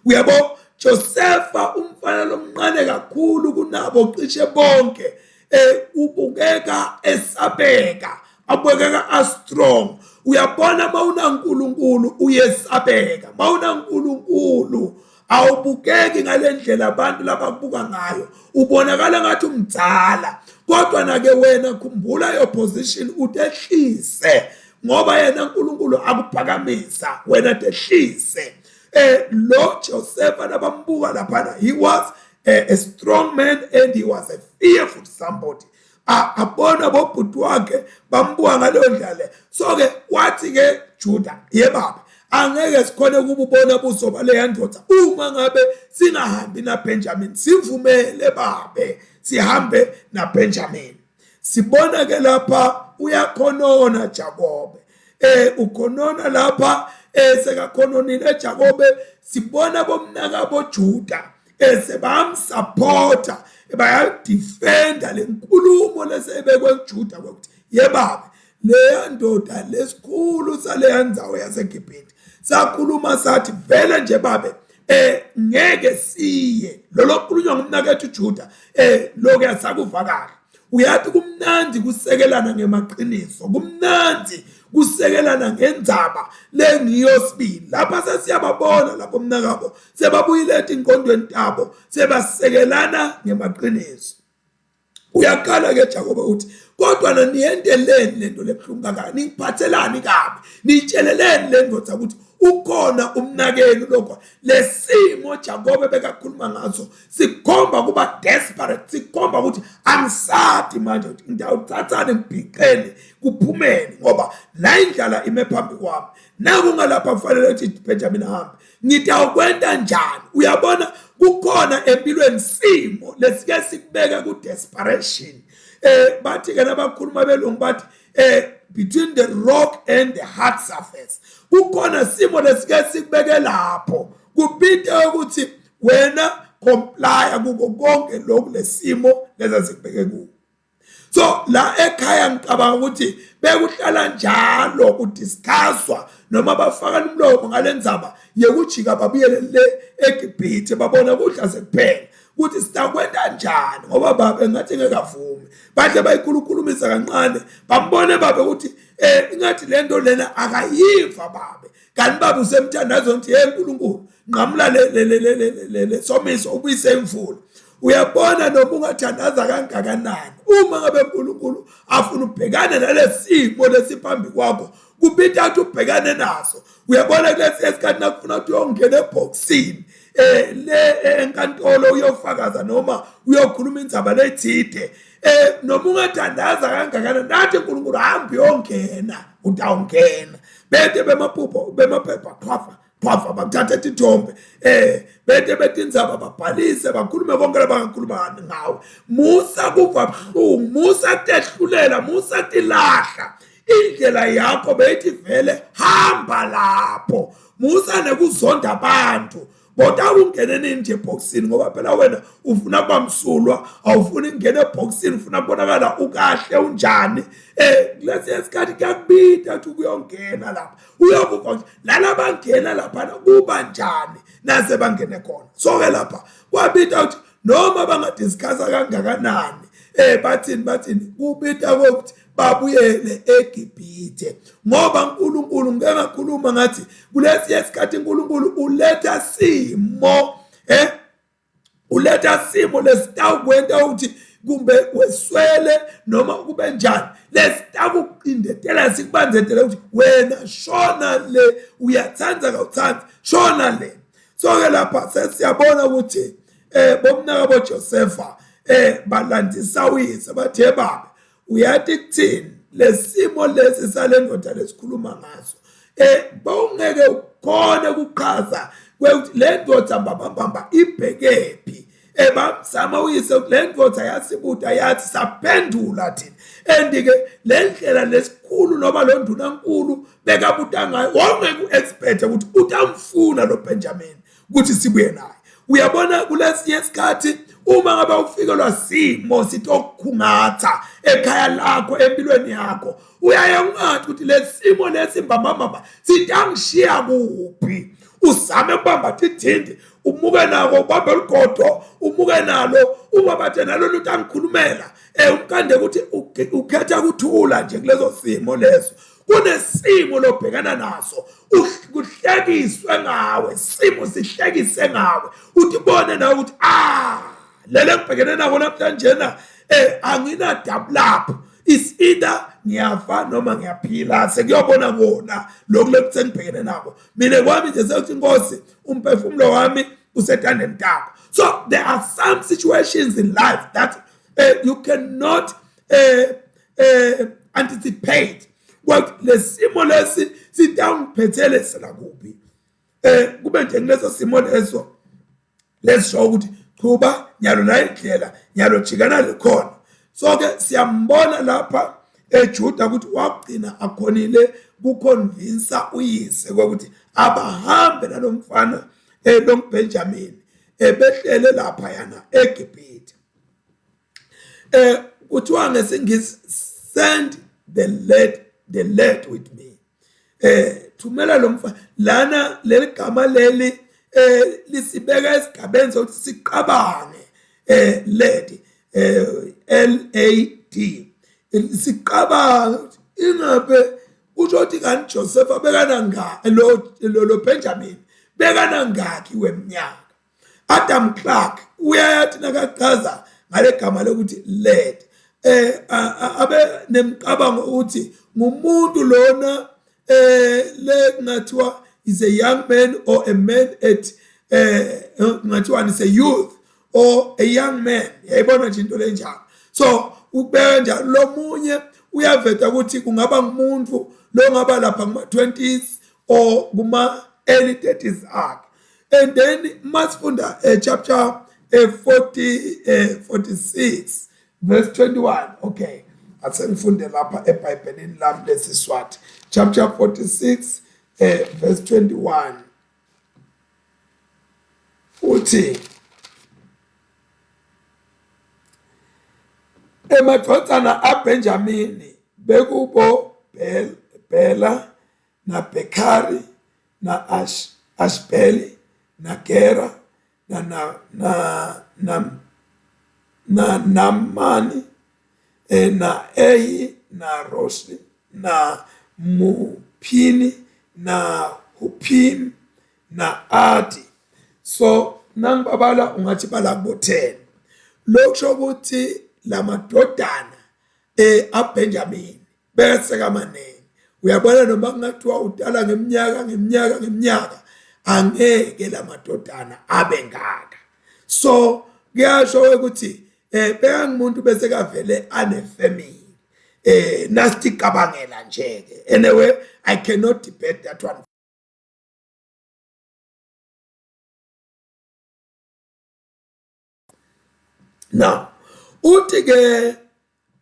Uyabo Josepha umfana lomncane kakhulu kunabo cishe bonke eh ubukeka esabeka abukeka a strong. Uyabona mawunaNkulunkulu uyesabeka, mawunaNkulunkulu awubukeki ngalendlela abantu labakubuka ngayo, ubonakala ngathi umdala, kodwa nake wena khumbula your position, utehlise ngoba yena uNkulunkulu akuphakamisa wena tehlise. Lo Josepha nabambuka laphana, he was a strong man and he was a fearful somebody. Abona bobhuti wakhe bambuka ngaleyo ndlela le. So ke wathi ke Judah, yebaba angeke sikhone ukububona buso baleya ndoda uma ngabe singahambi naBenjamin, sivumele babe sihambe naBenjamin. Sibona ke lapha uyakhonona Jakobe, ukhonona lapha sekakhononile Jakobe. Sibona bomnaka boJuda sebamsupporta bayadefenda lenkulumo lesebekwe kuJuda ukuthi yebabe leya ndoda lesikhulu saleya ndzawo yaseGibhithe sakhuluma sathi vele nje babe ngeke siye lolo khulunywa ngumnakethu Juda lokho yasakuva kahle. Uyathi kumnandi kusekelana ngemaqiniso, kumnandi kusekelana ngendzaba lengiyo sibili. Lapha sesiyababona lapho mnakabo sebabuyile etinqondweni tabo sebasekelana ngemaqiniso. Uyaqala ke Jakobe uthi kodwa naniyendeleni lento lebuhlungu kangaka, ningiphathelani kabi, nitsheleleni le ndoda ukuthi ukhona umnakenu lokho. Lesimo Jakobe bekakhuluma ngaso sikhomba kuba desperate, sikhomba ukuthi angisadi manje ukuthi ngidawuthathani ngibhiqeni kuphumeni ngoba la indlala ime phambi kwami, naku ngalapha kufanele ukuthi Benjamin ahambe, ngitawukwenta njani? Uyabona kukhona empilweni simo lesike sikubeke ku desperation. Bathi ke nabakhuluma belungu bathi between the rock and the hard surface. Kukhona simo lesike sikubeke lapho kubite ukuthi wena comply kuko konke lokhu lesimo leza sikubeke kuko. So la ekhaya ngicabanga ukuthi bekuhlala njalo kudiscusswa noma bafaka umlomo ngalendzaba yekujika babuyele le eGibhithe, babona kudla sekuphela ukuthi sitakwenta njani ngoba babe ngathi ngeke avume. Bahle bayikhulukhulumisa kancane bambone babe ukuthi ingathi lento lena akayiva babe, kanti babe usemthandazweni ukuthi hey uNkulunkulu nqamula le somiso ubuyise imvula. Uyabona noma ungathandaza kangakanani uma ngabe uNkulunkulu afuna ubhekane nalesimo lesiphambi kwakho kubita ukuthi ubhekane naso. Uyabona kulesi esikhathi nakufuna ukuthi uyongena ebhokisini le enkantolo uyofakaza noma uyokhuluma indzaba lethide, noma ungathandaza kangakanani nathi uNkulunkulu hambi uyongena, utawungena. Bete bemaphupho bemaphepha qhafa qhafa bakuthatha tithombe, bete betindzaba babhalise bakhulume konke labangakhuluma ngawe. Musa kuva buhlungu, musa tehlulela, musa tilahla indlela yakho beyithi vele hamba lapho. Musa nekuzonda abantu bodwa ungene nini nje ebhokisini ngoba phela wena ufuna kuba msulwa, awufuni ukungena ebhokisini, ufuna kubonakala ukahle unjani. Kulesi sikhathi kuyakubida ukuthi ukuyongena lapha uyokuva ukuthi lala bangena lapha kuba njani nase bangene khona. So ke lapha kwabida ukuthi noma bangadiscussa kangakanani bathini kubida ukuthi babuyele eGibhithe ngoba uNkulunkulu ngeke ngakhuluma ngathi kulesi esikhathi uNkulunkulu uletha simo uletha simo lesitawukwenta ukuthi kumbe weswele noma kube njani lesitakuqindetela sikubanzetela ukuthi wena shona le, uyathanda kawuthandi shona le. So ke lapha sesiyabona ukuthi bomnaka boJosepha balandisa uyise bathi baba uyathi kuthini lesimo lesi salendoda lesikhuluma ngaso bawungeke ukhone ukuchaza ukuthi le ndoda mbambambamba ibhekephi. Bamzama uyise le ndoda yasibuda yathi saphendula thina and ke le ndlela lesikhulu noma lo ndunankulu bekabuta ngayo wawungeke u-expect ukuthi utamfuna lo Benjamin ukuthi sibuye naye. Uyabona kulesinye isikhathi uma ngabe ufikelwa simo sitokukhungatha ekhaya lakho empilweni yakho uyaye ungathi ukuthi lesimo lesi mbambambamba sitangishiya kuphi uzame ukubamba tithindi umuke nako ubambe olugodo umuke nalo ubabathe nalo luthi angikhulumela um umkande ukuthi ukhetha kuthula nje kuleso simo leso kunesimo lobhekana naso kuhlekiswe ngawe simo sihlekise ngawe uthi bone nawe ukuthi ah lele ngibhekene nako namhlanjena eh angina double up is either ngiyafa noma ngiyaphila sekuyobona kona lokhu lokhu sengibhekene nako mina kwami nje sekuthi inkosi umphefumulo wami usetandeni takho so there are some situations in life that uh, you cannot uh, anticipate kwathi lesimo lesi sitawungiphethele sela kuphi eh kube nje kuleso simo leso lesisho ukuthi chuba nyalo la indlela nyalo jikana likhona so ke siyambona lapha eJuda ukuthi wagcina akhonile kuconvince uyise ukuthi abahambe nalomfana elomBenjamin ebehlele lapha yana eGibhithe eh kuthiwa ngesingisi send the lad the lad with me eh thumela lo mfana lana leli gama leli eh lisibeka esigabeni sokuthi siqabange eh lad eh L A D siqabanga ingabe kusho ukuthi kanti Joseph bekananga lo lo Benjamin bekanangaki weminyaka Adam Clark uyayathi nakachaza ngale gama lokuthi led eh abe nemicabango ukuthi ngumuntu lona eh le kungathiwa is a young man or a man at eh kungathiwa is a youth or a young man yayibona nje into lenjalo so ukubeka njalo lomunye uyaveta ukuthi kungaba ngumuntu lo ngaba lapha kuma 20s or kuma early 30s akhe and then masifunda eh, chapter 40 eh, 46 eh, verse 21 okay asengifunde lapha eBhayibhelini lami lesiswati chapter 46 eh, verse 21 uthi emadvodzana aBenjamini bekubo Bela na Bekhari na Ash, Ashbeli na Gera na na na na, na Namani eh, na Ehi na Roshi na Muphini na Hupim na Adi so nangibabala ungathi bala kubo 10 lokusho ukuthi lamadodana eh aBenjamin bese kamaningi uyabona noma kungathiwa udala ngeminyaka ngeminyaka ngeminyaka angeke lamadodana abe ngaka so kuyasho ukuthi eh bekangumuntu bese kavele ane family eh nasicabangela nje ke anyway i cannot debate that one Now uthi ke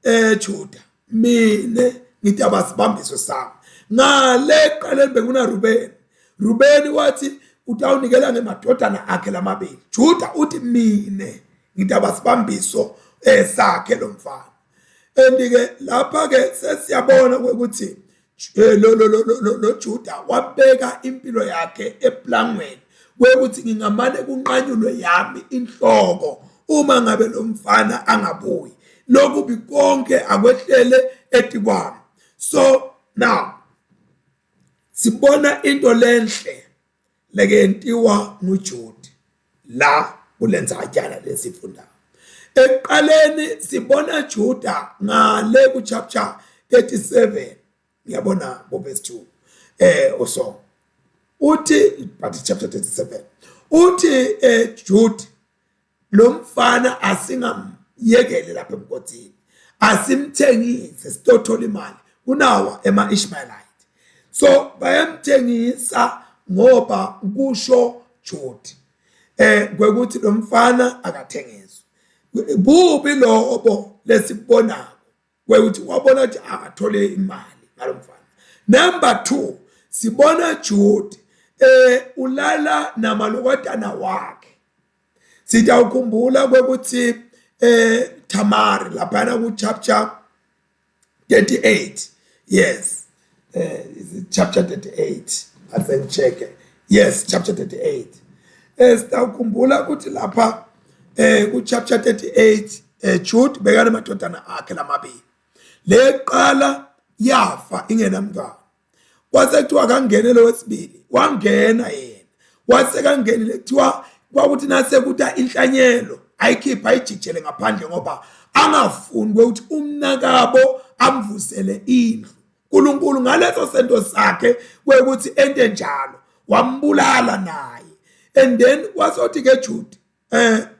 eJuda mina ngithi abasibambiso sami ngale eqaleni bekuna Ruben Ruben wathi utawunikela ngemadodana akhe lamabili Juda uthi mina ngithi abasibambiso esakhe lo mfana and ke lapha ke sesiyabona ukuthi eh, lo lo lo lo Juda wabeka impilo yakhe eplangweni kwekuthi ngingamane kunqanyulwe yami inhloko uma ngabe lo mfana angabuyi lokubi konke akwehlele etikwami so now sibona into lenhle lekentiwa nguJude la kulenzatyana lesifundayo ekuqaleni sibona Juda ngale ku chapter 37 ngiyabona bo verse 2 eh oso uthi but chapter 37 uthi eh Jude lo mfana asingamyekele lapha emgodini asimthengise sitothola imali kunawa ema-Ishmaelite so bayamthengisa ngoba kusho Jude eh kwekuthi lo mfana akathengiswe bubi lobo lesibonako kwekuthi wabona ukuthi akathole imali ngalomfana number 2 sibona Jude eh ulala namalokotana wakhe sitawukhumbula kwekuthi eh Tamari laphana ku chapter 38. Yes, is it chapter 38? Ase ngicheke. Yes, chapter 38. Sitawukhumbula ukuthi lapha ku chapter 38 Jude bekana amadodana akhe lamabili. Leqala yafa ingenamntwana. Kwase kuthiwa kangene lo wesibili, wangena yena. Wase kangenile kuthiwa kwakuthi nasekuta inhlanyelo ayikhipha ayijijele ngaphandle ngoba angafuni ukuthi umnakabo amvusele indlu. uNkulunkulu ngaleso sento sakhe kwekuthi ente njalo wambulala naye. And then wasothi ke Jude,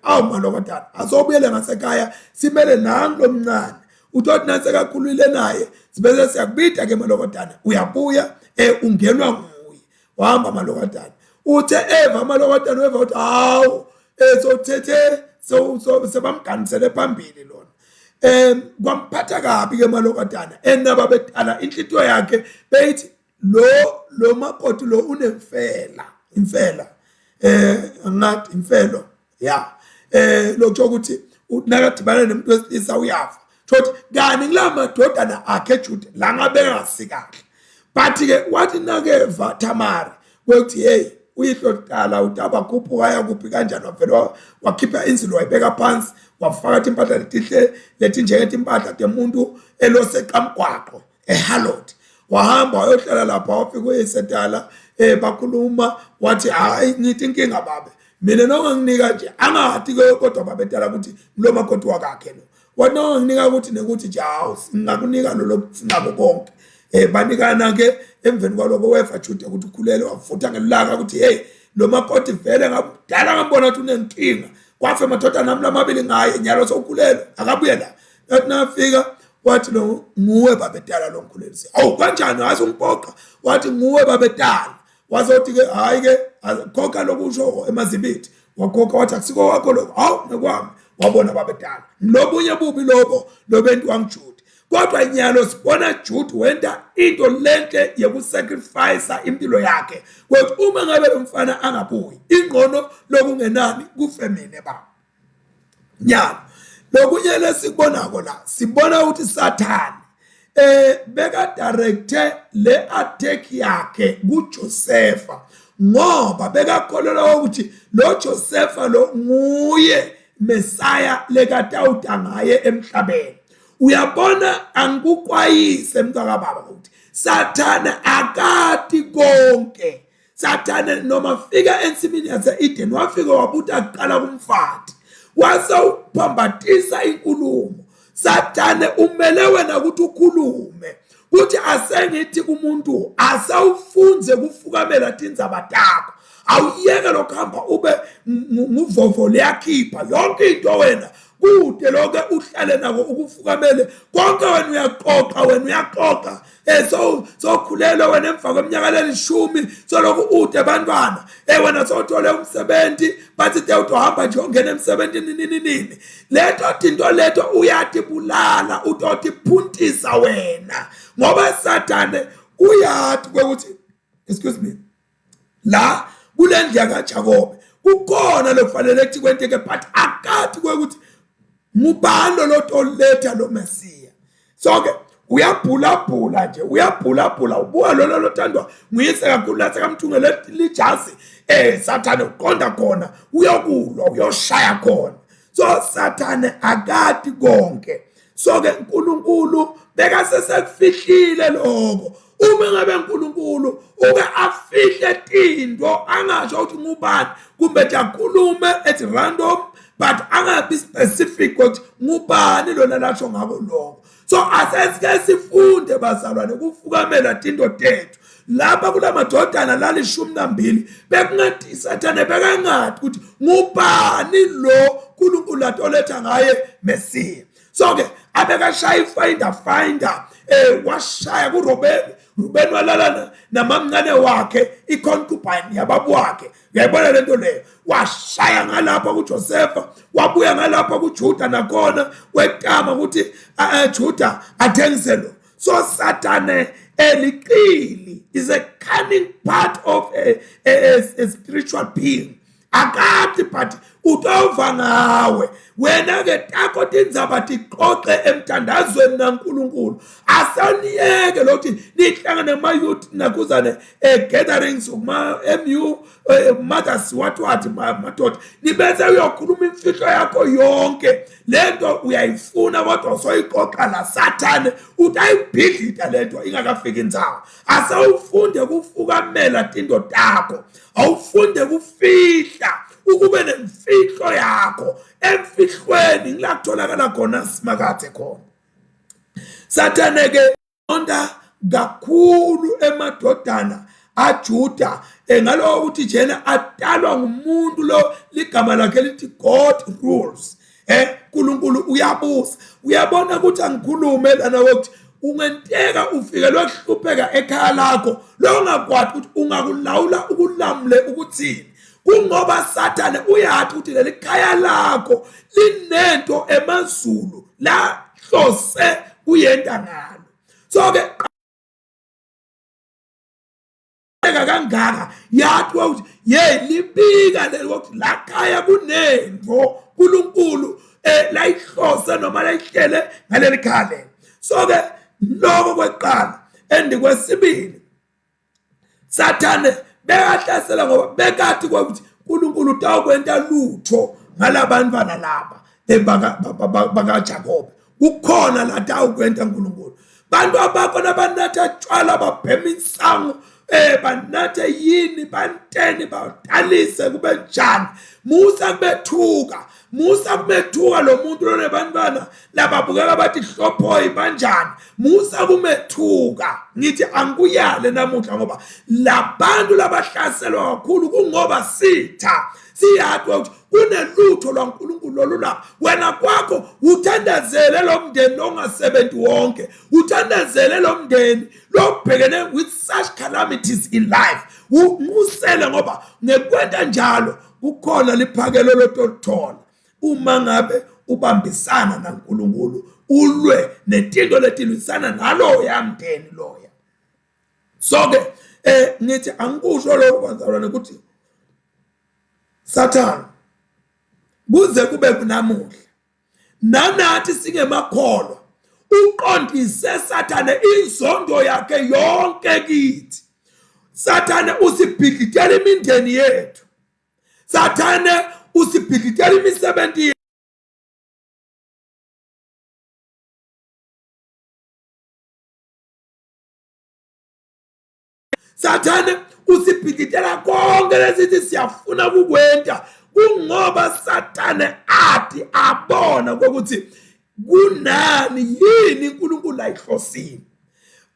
awu malokotana asobuyele ngasekhaya simele nangu lomncane uthi nasekakhulile naye sibese siyakubida ke malokotana uyabuya ungenwa nguye. Wahamba malokotana, uthe eva malokotana weva uthi hawu sothethe sebamganisele phambili lona. Kwamphatha kabi ke malokotana enaba bedala inhlitiyo yakhe beyithi lo makoti lo unemfela imfela ngathi imfelo ya lokho ukuthi nakadibana nomuntu wesilisa uyafa. Thothi kani kula madodana akhe Jude la ngabe engasikahle, but ke wathi nakeva Tamari kwethi hey uyihlo kuqala utabakhuphuka aya kuphi kanjani, wavele wakhipha inzilo wayibeka phansi wafaka impahla letihle letinjengetimpahla temuntu eloseqamgwaqo eHarlot. Wahamba wayohlala lapha, wafika uyisedala bakhuluma, wathi hayi ngithi inkinga babe mina nonganginika nje angathi ke kodwa babetala ukuthi lo makoti wakakhe lo, wathi nonganginika ukuthi nekuthi nje hawu singakunika lo lokufunako konke. Banikana ke emveni kwaloko weva Jude ukuthi ukhulele, wafutha ngelaka ukuthi hey lo makoti vele ngabudala ngambona ukuthi unenkinga, kwafa amadodana nami lamabili ngaye nyalo sowukhulelwe akabuye la. Yathi nafika wathi lo nguwe babetala lo ngikhulelise. Awu kanjani hayi ungipoqa, wathi nguwe babetala. Wazothi ke hayi ke khokha lokusho emazibithi, wakhokha wathi akusiko wakho lokho, hawu nekwami. Wabona babetala lobunye bubi lobo lobentu wangiJude. Kodwa nyalo sibona Jude wenta into lenhle yokusacrifice impilo yakhe ukuthi uma ngabe lo mfana angabuyi ingqono lokungenani kufe mina baba. Nyalo lokunye lesikubonako la, sibona ukuthi Sathane beka directe le attack yakhe kuJosepha ngoba bekakholelwa ukuthi lo Josepha lo nguye Messiah lekatawuta ngaye emhlabeni. Uyabona angikukwayise mntaka baba ukuthi Sathane akati konke. Sathane noma fika ensimini yase-Eden wafika wabuta kuqala kumfati wase uphambatisa inkulumo. Sathane umele wena ukuthi ukhulume kuthi asengithi kumuntu asawufunze kufukamela tindzaba takho, awuyeke lokuhamba ube nguvovo liyakhipha yonke into wena kude lokho uhlale nako ukufukamele konke wena uyaqoqa wena uyaqoqa sokhulelwe wena emva kweminyaka lelishumi soloku ude bantwana wena sowuthole umsebenzi bathi te utohamba nje ungena emsebenzini nini nini leto tinto leto uyatibulala utotiphuntisa wena ngoba Sathane uyathi ukuthi excuse me la kulendlu kaJakobe kukhona lokufanele ukuthi kwenteke but akathi kwekuthi ngubani lo toletha lo Mesiya. So ke uyabhulabhula nje uyabhulabhula ubuka lona lothandwa nguyise kakhulu lasekamthungele lijazi Sathane uqonda khona uyokulwa uyoshaya khona. So Sathane akati konke. So ke uNkulunkulu bekasesekufihlile lokho. Uma ngabe uNkulunkulu uke afihle tinto angasho ukuthi ngubani kumbe nje akhulume at random but angabi specific ukuthi ngubani lona lasho ngako lokho. So asesike sifunde bazalwane kufukamela tinto tethu. Lapha kulamadodana lalishumi nambili bekungathi Sathane bekangathi ukuthi ngubani lo uNkulunkulu atoletha ngaye Mesiya. So ke abekashaya ifinder finder washaya kuRuben, Ruben walala namamncane wakhe iconcubine yababa wakhe. Uyayibona lento leyo, washaya ngalapha kuJosepha wabuya ngalapha kuJuda nakhona wetama ukuthi Juda athengise lo. So Sathane eliqili is a cunning part of a spiritual being. Akati but Utawuva ngawe. Wena ke takho tindzaba tixoxe emthandazweni naNkulunkulu. Asaniyeke lokuthi nihlangane ma youth nakuzane eh, gatherings kuma MU eh, mothers what what madoda nibese uyokhuluma imfihlo yakho yonke lento uyayifuna kodwa usoyixoxa la sathane utayibhidlita lento ingakafiki indzawo asewufunde kufukamela tinto takho awufunde kufihla ukube nemfihlo yakho emfihlweni ngila kutholakala khona simakathe khona sathane ke onda kakhulu emadodana aJuda engaloko ukuthi jena atalwa ngumuntu lo ligama lakhe lithi God rules. uNkulunkulu uyabusa. Uyabona ukuthi angikhulume lana ukuthi ungenteka ufikelwe kuhlupheka ekhaya lakho lo ungakwati ukuthi ungakulawula ukulamule ukuthini. Kungoba Sathane uyathi ukuthi leli khaya lakho linento emazulu la hlose kuyenta ngalo. So ke kangaka yathi ukuthi hey libika leli ukuthi la khaya kunento uNkulunkulu eh layihlose noma layihlele ngaleli khaya leli. So ke lokho kweqala endikwesibili Sathane bekahlasela ngoba bekathi kwakuthi uNkulunkulu utawukwenta lutho ngalabantwana laba bakaJakobe. Kukhona la tawukwenta uNkulunkulu. Bantu abakho nabanatha tshwala babhema insangu banathe yini banteni badalise kube njani. Musa kubethuka, musa kumethuka lo muntu lonebantwana lababukeka bathi hlophoyi banjani. Musa kumethuka. Ngithi angikuyale namuhla ngoba labantu labahlaselwa kakhulu kungoba sitha siyazi ukuthi kunelutho lwaNkulunkulu lolulapha. Wena kwakho uthandazele lo mndeni ongasebenzi wonke, uthandazele lo mndeni lobhekene with such calamities in life. Umusele ngoba ngekwenta njalo kukhona liphakelo lotolithola uma ngabe ubambisana naNkulunkulu ulwe netinto letilwisana naloya mndeni loya. So ke ngithi angikusho lokho bazalwane ukuthi Sathane kuze kube kunamuhla nanathi singemakholwa uqondise Sathane inzondo yakhe yonke kithi. Sathane usibhidlitela imindeni yethu. Sathane usibhidlitela imisebenzi. Sathane usibhidlitela konke lesithi siyafuna kukwenta kungoba Sathane athi abona ukuthi kunani yini uNkulunkulu ayihlosile.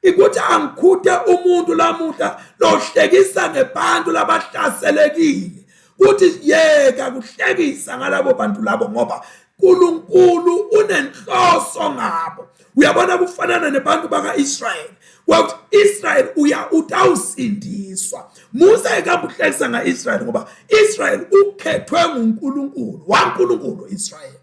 Ukuthi angikhuthe umuntu lamuhla lohlekisa ngebantu labahlaselekile kuthi yeka kuhlekisa ngalabo bantu labo ngoba uNkulunkulu unenhloso ngabo. Uyabona kufanana nebantu baka-Israyeli kwakuthi Israel uya utawusindiswa. Musa ekabuhlekisa nga-Israel ngoba Israel ukhethwe nguNkulunkulu waNkulunkulu Israel.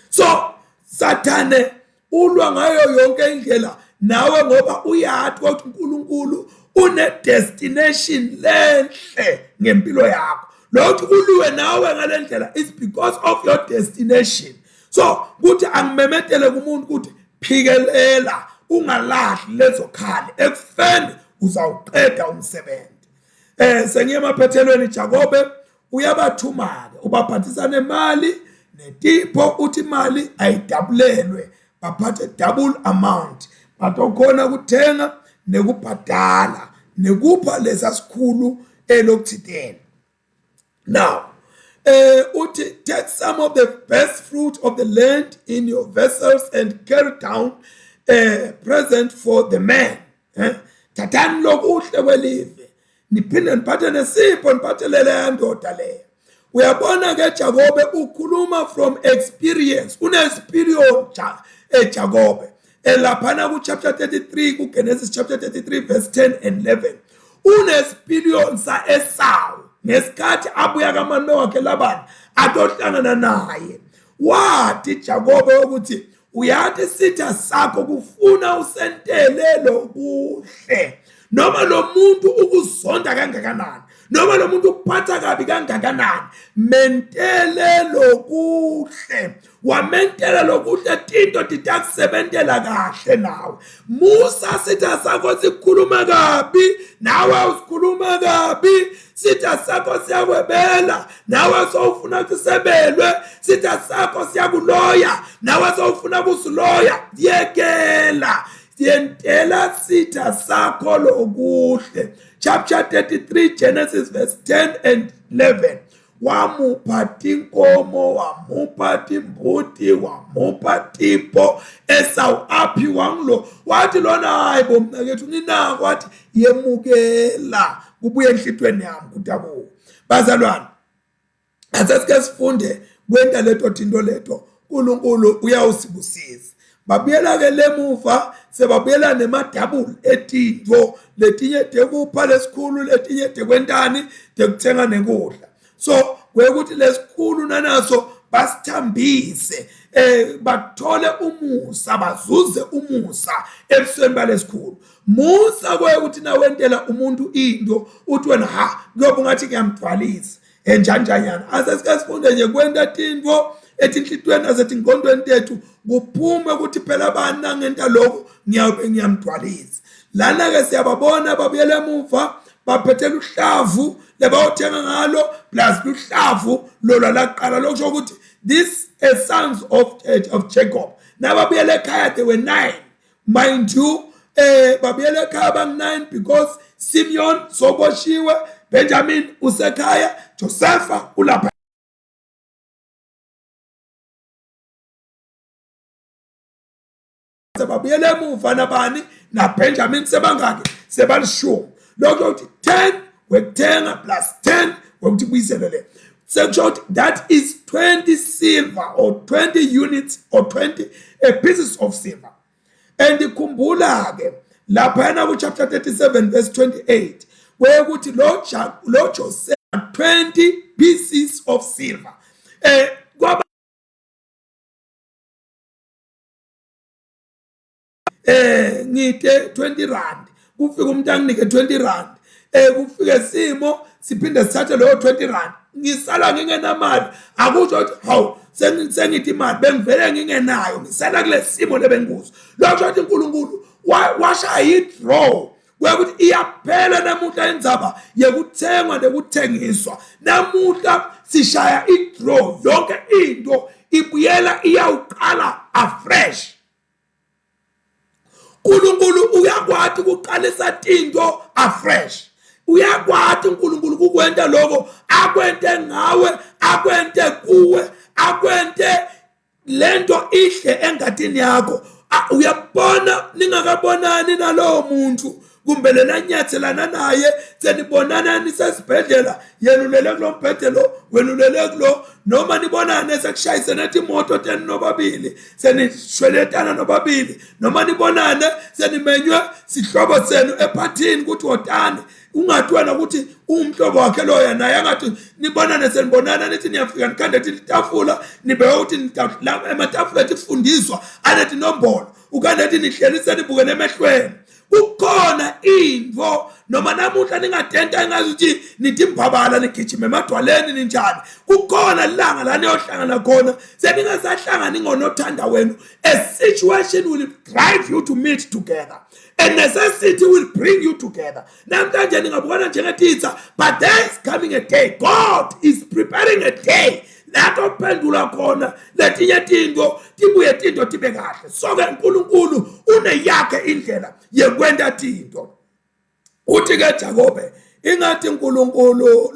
So Sathane ulwa ngayo yonke indlela nawe ngoba uyathi ukuthi uNkulunkulu une destination lenhle ngempilo yakho. Lokhu kuliwe nawe ngalendlela is because of your destination. So kuthi angimemetele kumuntu ukuthi phikelela ungalahli lezo khali ekufeni uzawuqeda umsebenzi. Sengiye emaphethelweni. Jakobe uyabathuma ke ubaphathisa nemali netipho uthi imali ayidabulelwe baphathe double amount batokhona kuthenga nekubhadala nekupha lesa sikhulu elokuthiteni. Now uthi take some of the best fruit of the land in your vessels and carry down a present for the man. Thathani lokuhle kwelive niphinde niphathe nesipho niphathelele yandoda leyo. Uyabona ke Jakobe ukhuluma from experience, une-experience Jakobe elaphana ku chapter 33 ku Genesis chapter 33 verse 10 and 11 unesipiliyoni sa-Esawu ngesikhathi abuya kamalume wakhe Labani atohlangana naye. Wathi Jakobe ukuthi uyathi sitha sakho kufuna usentele lokuhle noma lo muntu ukuzonda kangakanani. Noma lo muntu ukuphatha kabi kangakanani, mentele lokuhle. Wamentela lokuhle tinto titakusebentela kahle nawe. Musa sitha sakho sikhuluma kabi, nawe usikhuluma kabi. Sitha sakho siyakwebela, nawe sowufuna kusebelwe. Sitha sakho siyakuloya, nawe sowufuna kusiloya. Yekela, yentela sitha sakho lokuhle. Chapter 33 Genesis verse 10 and 11. Wamupha tinkomo, wamupha timbuti, wamupha tipho. Esawu aphiwa ngilo, wathi lona hayi bo mnakethu nginako, wathi yemukela kubuye enhlitweni yami kutakuwe. Bazalwane, asesike sifunde kwenta leto tinto leto, uNkulunkulu uyawusibusisa. Babuyela ke lemuva, sebabuyela nemadouble etinto, letinye tekupha lesikhulu, letinye tekwentani, tekuthenga nekudla. So kwekuthi lesikhulu nanaso basithambise, bathole umusa, bazuze umusa ebusweni balesikhulu. Musa kwekuthi nawentela umuntu into uthi wena ha kuyobe ungathi ngiyamgcwalisa enjanjanyana. Asesike sifunde nje kwenta tinto etinhlitweni nasetingqondweni tethu, kuphume ukuthi phela bani nangenta lokhu ngiyabe ngiyamgcwalisa. Lana ke siyababona babuyela emuva baphethe luhlavu lebawuthenga ngalo plus luhlavu lolwa laqala, lokusho ukuthi this is sons of Jacob. Nababuyela ekhaya they were 9, mind you. Babuyela ekhaya bang 9 because Simeon soboshiwe, Benjamin usekhaya, Josepha ulapha. Babuyela emuva nabani na Benjamin sebangaki, sebalishumi. Lokho ukuthi 10 wekuthenga plus 10 wekuthi buyiselwe le, sekusho ukuthi that is 20 silver or 20 units or 20 pieces of silver. And khumbula ke laphana ku chapter 37 verse 28 kwekuthi lo Joseph 20 pieces of silver kwaba ngite 20 rand, kufika umuntu anginike 20 rand, kufike simo siphinde sithathe leyo 20 rand, ngisala ngingenamali. Akusho ukuthi hawu sengithi imali bengivele ngingenayo, ngisala kule simo lebengikuso. Lokho ukuthi uNkulunkulu washaya i-draw kwekuthi iyaphela namuhla indzaba yekuthengwa nekuthengiswa. Namuhla sishaya i-draw, yonke into ibuyela iyawuqala afresh. uNkulunkulu uyakwati ukuqalisa tinto afresh. Uyakwati uNkulunkulu kukwenta lokho akwente ngawe, akwente kuwe, akwente lento ihle engatini yakho. Uyabona ningakabonani nalowo muntu kumbe lena nyathelana naye, senibonana nisesibhedlela, yena ulele kulo mbhede lo, wena ulele kulo, noma nibonane sekushayisene imoto tenu nobabili, senishweletana nobabili, noma nibonane senimenywe sihlobo senu ephathini ukuthi wotani, ungathi wena ukuthi ungumhlobo wakhe loya, naye angathi nibonane senibonana, nithi niyafika nikhande itafula, nibeke ukuthi ematafula etifundiswa anetinombolo, ukanti nihleli senibukene emehlweni. Kukhona into noma namuhla ningatenta engazuthi nithi imbabala nigijima emadwaleni ninjani, kukhona ilanga la niyohlangana khona, seningasahlangani ngonothanda wenu. A situation will drive you to meet together, a necessity will bring you together. Namhlanje ningabukana njengetitsa, but there is coming a day, God is preparing a day lapho kuphendula khona letinye tinto, tibuye tinto tibe kahle. So ke uNkulunkulu uneyakhe indlela yekwenta tinto. Uthi ke Jakobe, ingathi uNkulunkulu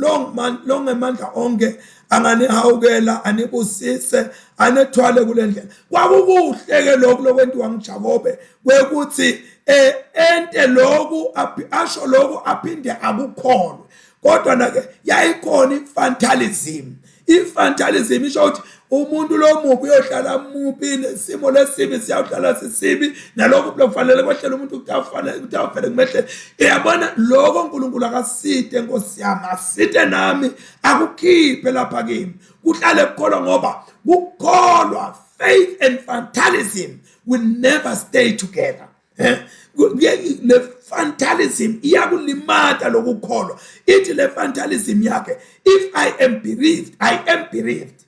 longemandla onke anganihawukela, anibusise, anethwale kule ndlela. Kwakukuhle ke lokhu lokwentiwa nguJakobe kwekuthi ente lokhu, asho lokhu aphinde akukholwe. Kodwa na ke yayikhona infantalism. Infantalism isho ukuthi umuntu lo mubi uyohlala mubi, nesimo lesibi siyawuhlala sisibi, nalokhu kufanele kwehlela umuntu kutawufanele kutawuvele kumehlele. Uyabona lokho uNkulunkulu akaside, Nkosi yami, aside nami, akukhiphe lapha kimi, kuhlale kukholwa, ngoba kukholwa, faith and fatalism will never stay together. Eh, le fantalism iyakulimata lokukholwa. Ithi le fantalism yakhe, if I am bereaved, I am bereaved.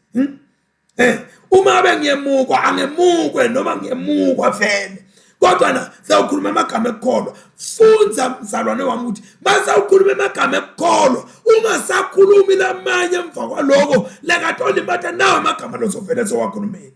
Eh, uma ngabe ngiyemukwa angemukwe noma ngiyemukwa vele. Kodwa na sewukhuluma amagama ekukholwa. Fundza mzalwane wami ukuthi mase ukhuluma amagama ekukholwa ungasakhulumi lamanye emva kwaloko lekatolimata nawo amagama lozovele sowakhulumile.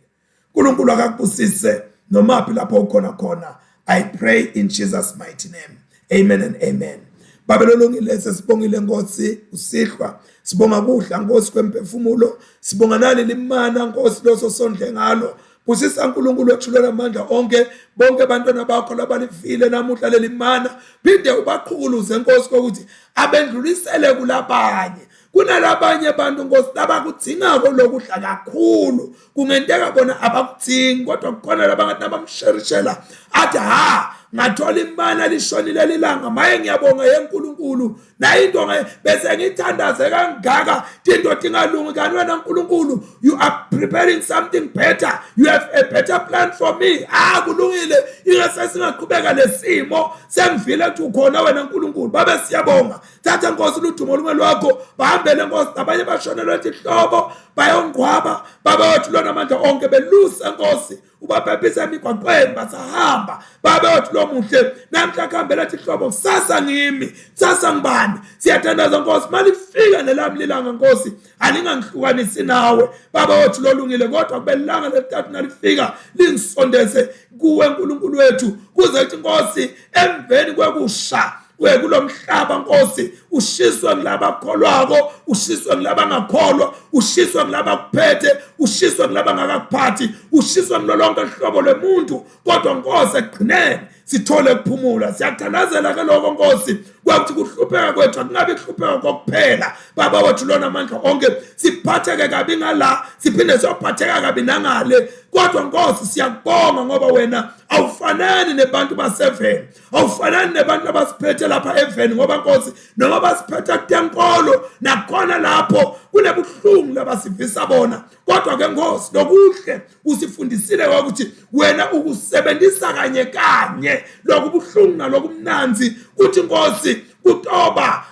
uNkulunkulu akakubusise nomaphi lapho ukhona khona. I pray in Jesus mighty name. Amen and amen. Babe lolungile sesibongile Nkosi usihlwa sibonga kudla Nkosi kwemphefumulo sibonga nali limana Nkosi loso sondle ngalo busisa uNkulunkulu wethu amandla onke bonke abantwana bakho labalivile namuhla leli mana phinde ubaqhukuluze Nkosi kokuthi abendlulisele kulabanye kunalabanye abantu Nkosi labakudzingako lokudla kakhulu kungenteka bona abakudzingi kodwa kukhona labangathi nabamsherishela athi ha ngathola imana lishonile lilanga maye ngiyabonga yenkulunkulu nayo into bese ngithandaze kangaka tinto tingalungi kanti wena nkulunkulu you are preparing something better, you have a better plan for me. Ah, kulungile, ingase singaqhubeka lesimo sengivile ukuthi ukhona wena nkulunkulu. Babe siyabonga, thatha nkosi ludumo olunge lwakho, bahambele nkosi nabanye bashonelwe tihlobo bayongcwaba. Baba wethu lona amandla onke, beluse nkosi, ubaphephisa emigwaqweni basahamba. Baba wethu lomuhle, namhla kuhambela tihlobo, kusasa ngimi, kusasa ngibani. Siyathandaza nkosi, malifika nelami lilanga nkosi, alingangihlukanisi nawe baba wethu lolungile, kodwa kube lilanga lesithathu nalifika lingisondeze kuwe nkulunkulu wethu, kuze kuthi nkosi emveni kwekusha kulomhlaba nkosi ushiswe ngilabakholwako, ushiswe ngilabangakholwa, ushiswe ngilabakuphethe, ushiswe ngilabangakakuphathi, ushiswe ngilo lonke hlobo lwemuntu, kodwa nkosi ekugcineni sithole ukuphumula. Siyathandazela ke lokho nkosi, kwakuthi kuhlupheka kwethu akungabi kuhlupheka kokuphela. Baba wethu lona amandla onke, siphatheke kabi ngala siphinde siyophatheka kabi nangale, kodwa nkosi siyakubonga ngoba wena awufanani nebantu baseveni, awufanani nebantu abasiphethe lapha eveni, ngoba nkosi noma basiphethe kutenkolo nakhona lapho kunebuhlungu labasivisa bona, kodwa ke nkosi lokuhle usifundisile ukuthi wena ukusebenzisa kanye kanye lokubuhlungu nalokumnanzi, kuthi nkosi kutoba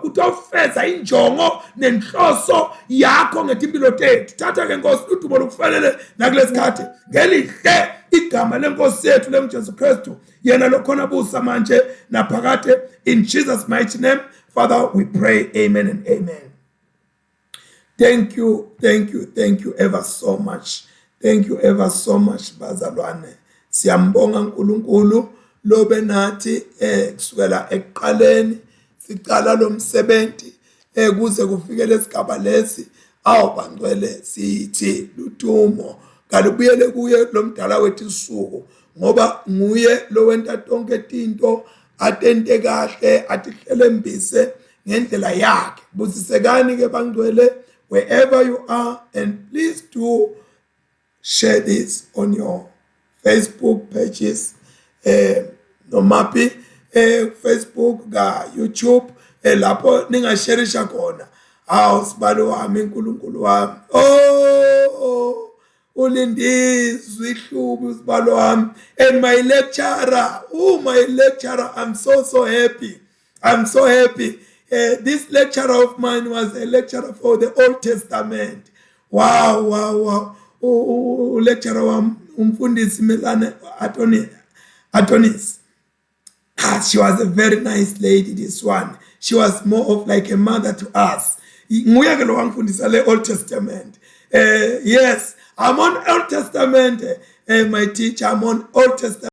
kutofeza injongo nenhloso yakho ngetimpilo tethu. Thatha ke nkosi udumo lokufanele nakulesikhathi ngelihle igama lenkosi yethu lenguJesu Kristu, yena lokhona busa manje naphakade. In Jesus mighty name, Father, we pray. Amen and amen. Thank you, thank you, thank you ever so much. Thank you ever so much bazalwane. Siyambonga uNkulunkulu lobe nathi kusukela ekuqaleni sicala lo msebenzi kuze kufike lesigaba lesi. Awu bangcwele, sithi ludumo kalubuyele kuye lo mdala wethu isuku, ngoba nguye lo wenta tonke tinto atente kahle atihlelembise ngendlela yakhe. Busisekani ke bangcwele wherever you are, and please do share this on your Facebook pages, nomaphi Facebook ka YouTube, lapho ningasharisha khona. Awu sibalo wami, uNkulunkulu wami, oh ulindizwe ihlubi usibalo wami, and my lecturer, oh my lecturer, I'm so so happy, I'm so happy. This lecturer of mine was a lecturer for the Old Testament. Wow. Lecturer wami umfundisi Melane Atoni Atonis. Ah, she was a very nice lady, this one. She was more of like a mother to us. Nguye ke lo wangifundisa le Old Testament. Yes, I'm on Old Testament, my teacher, I'm on Old Testament.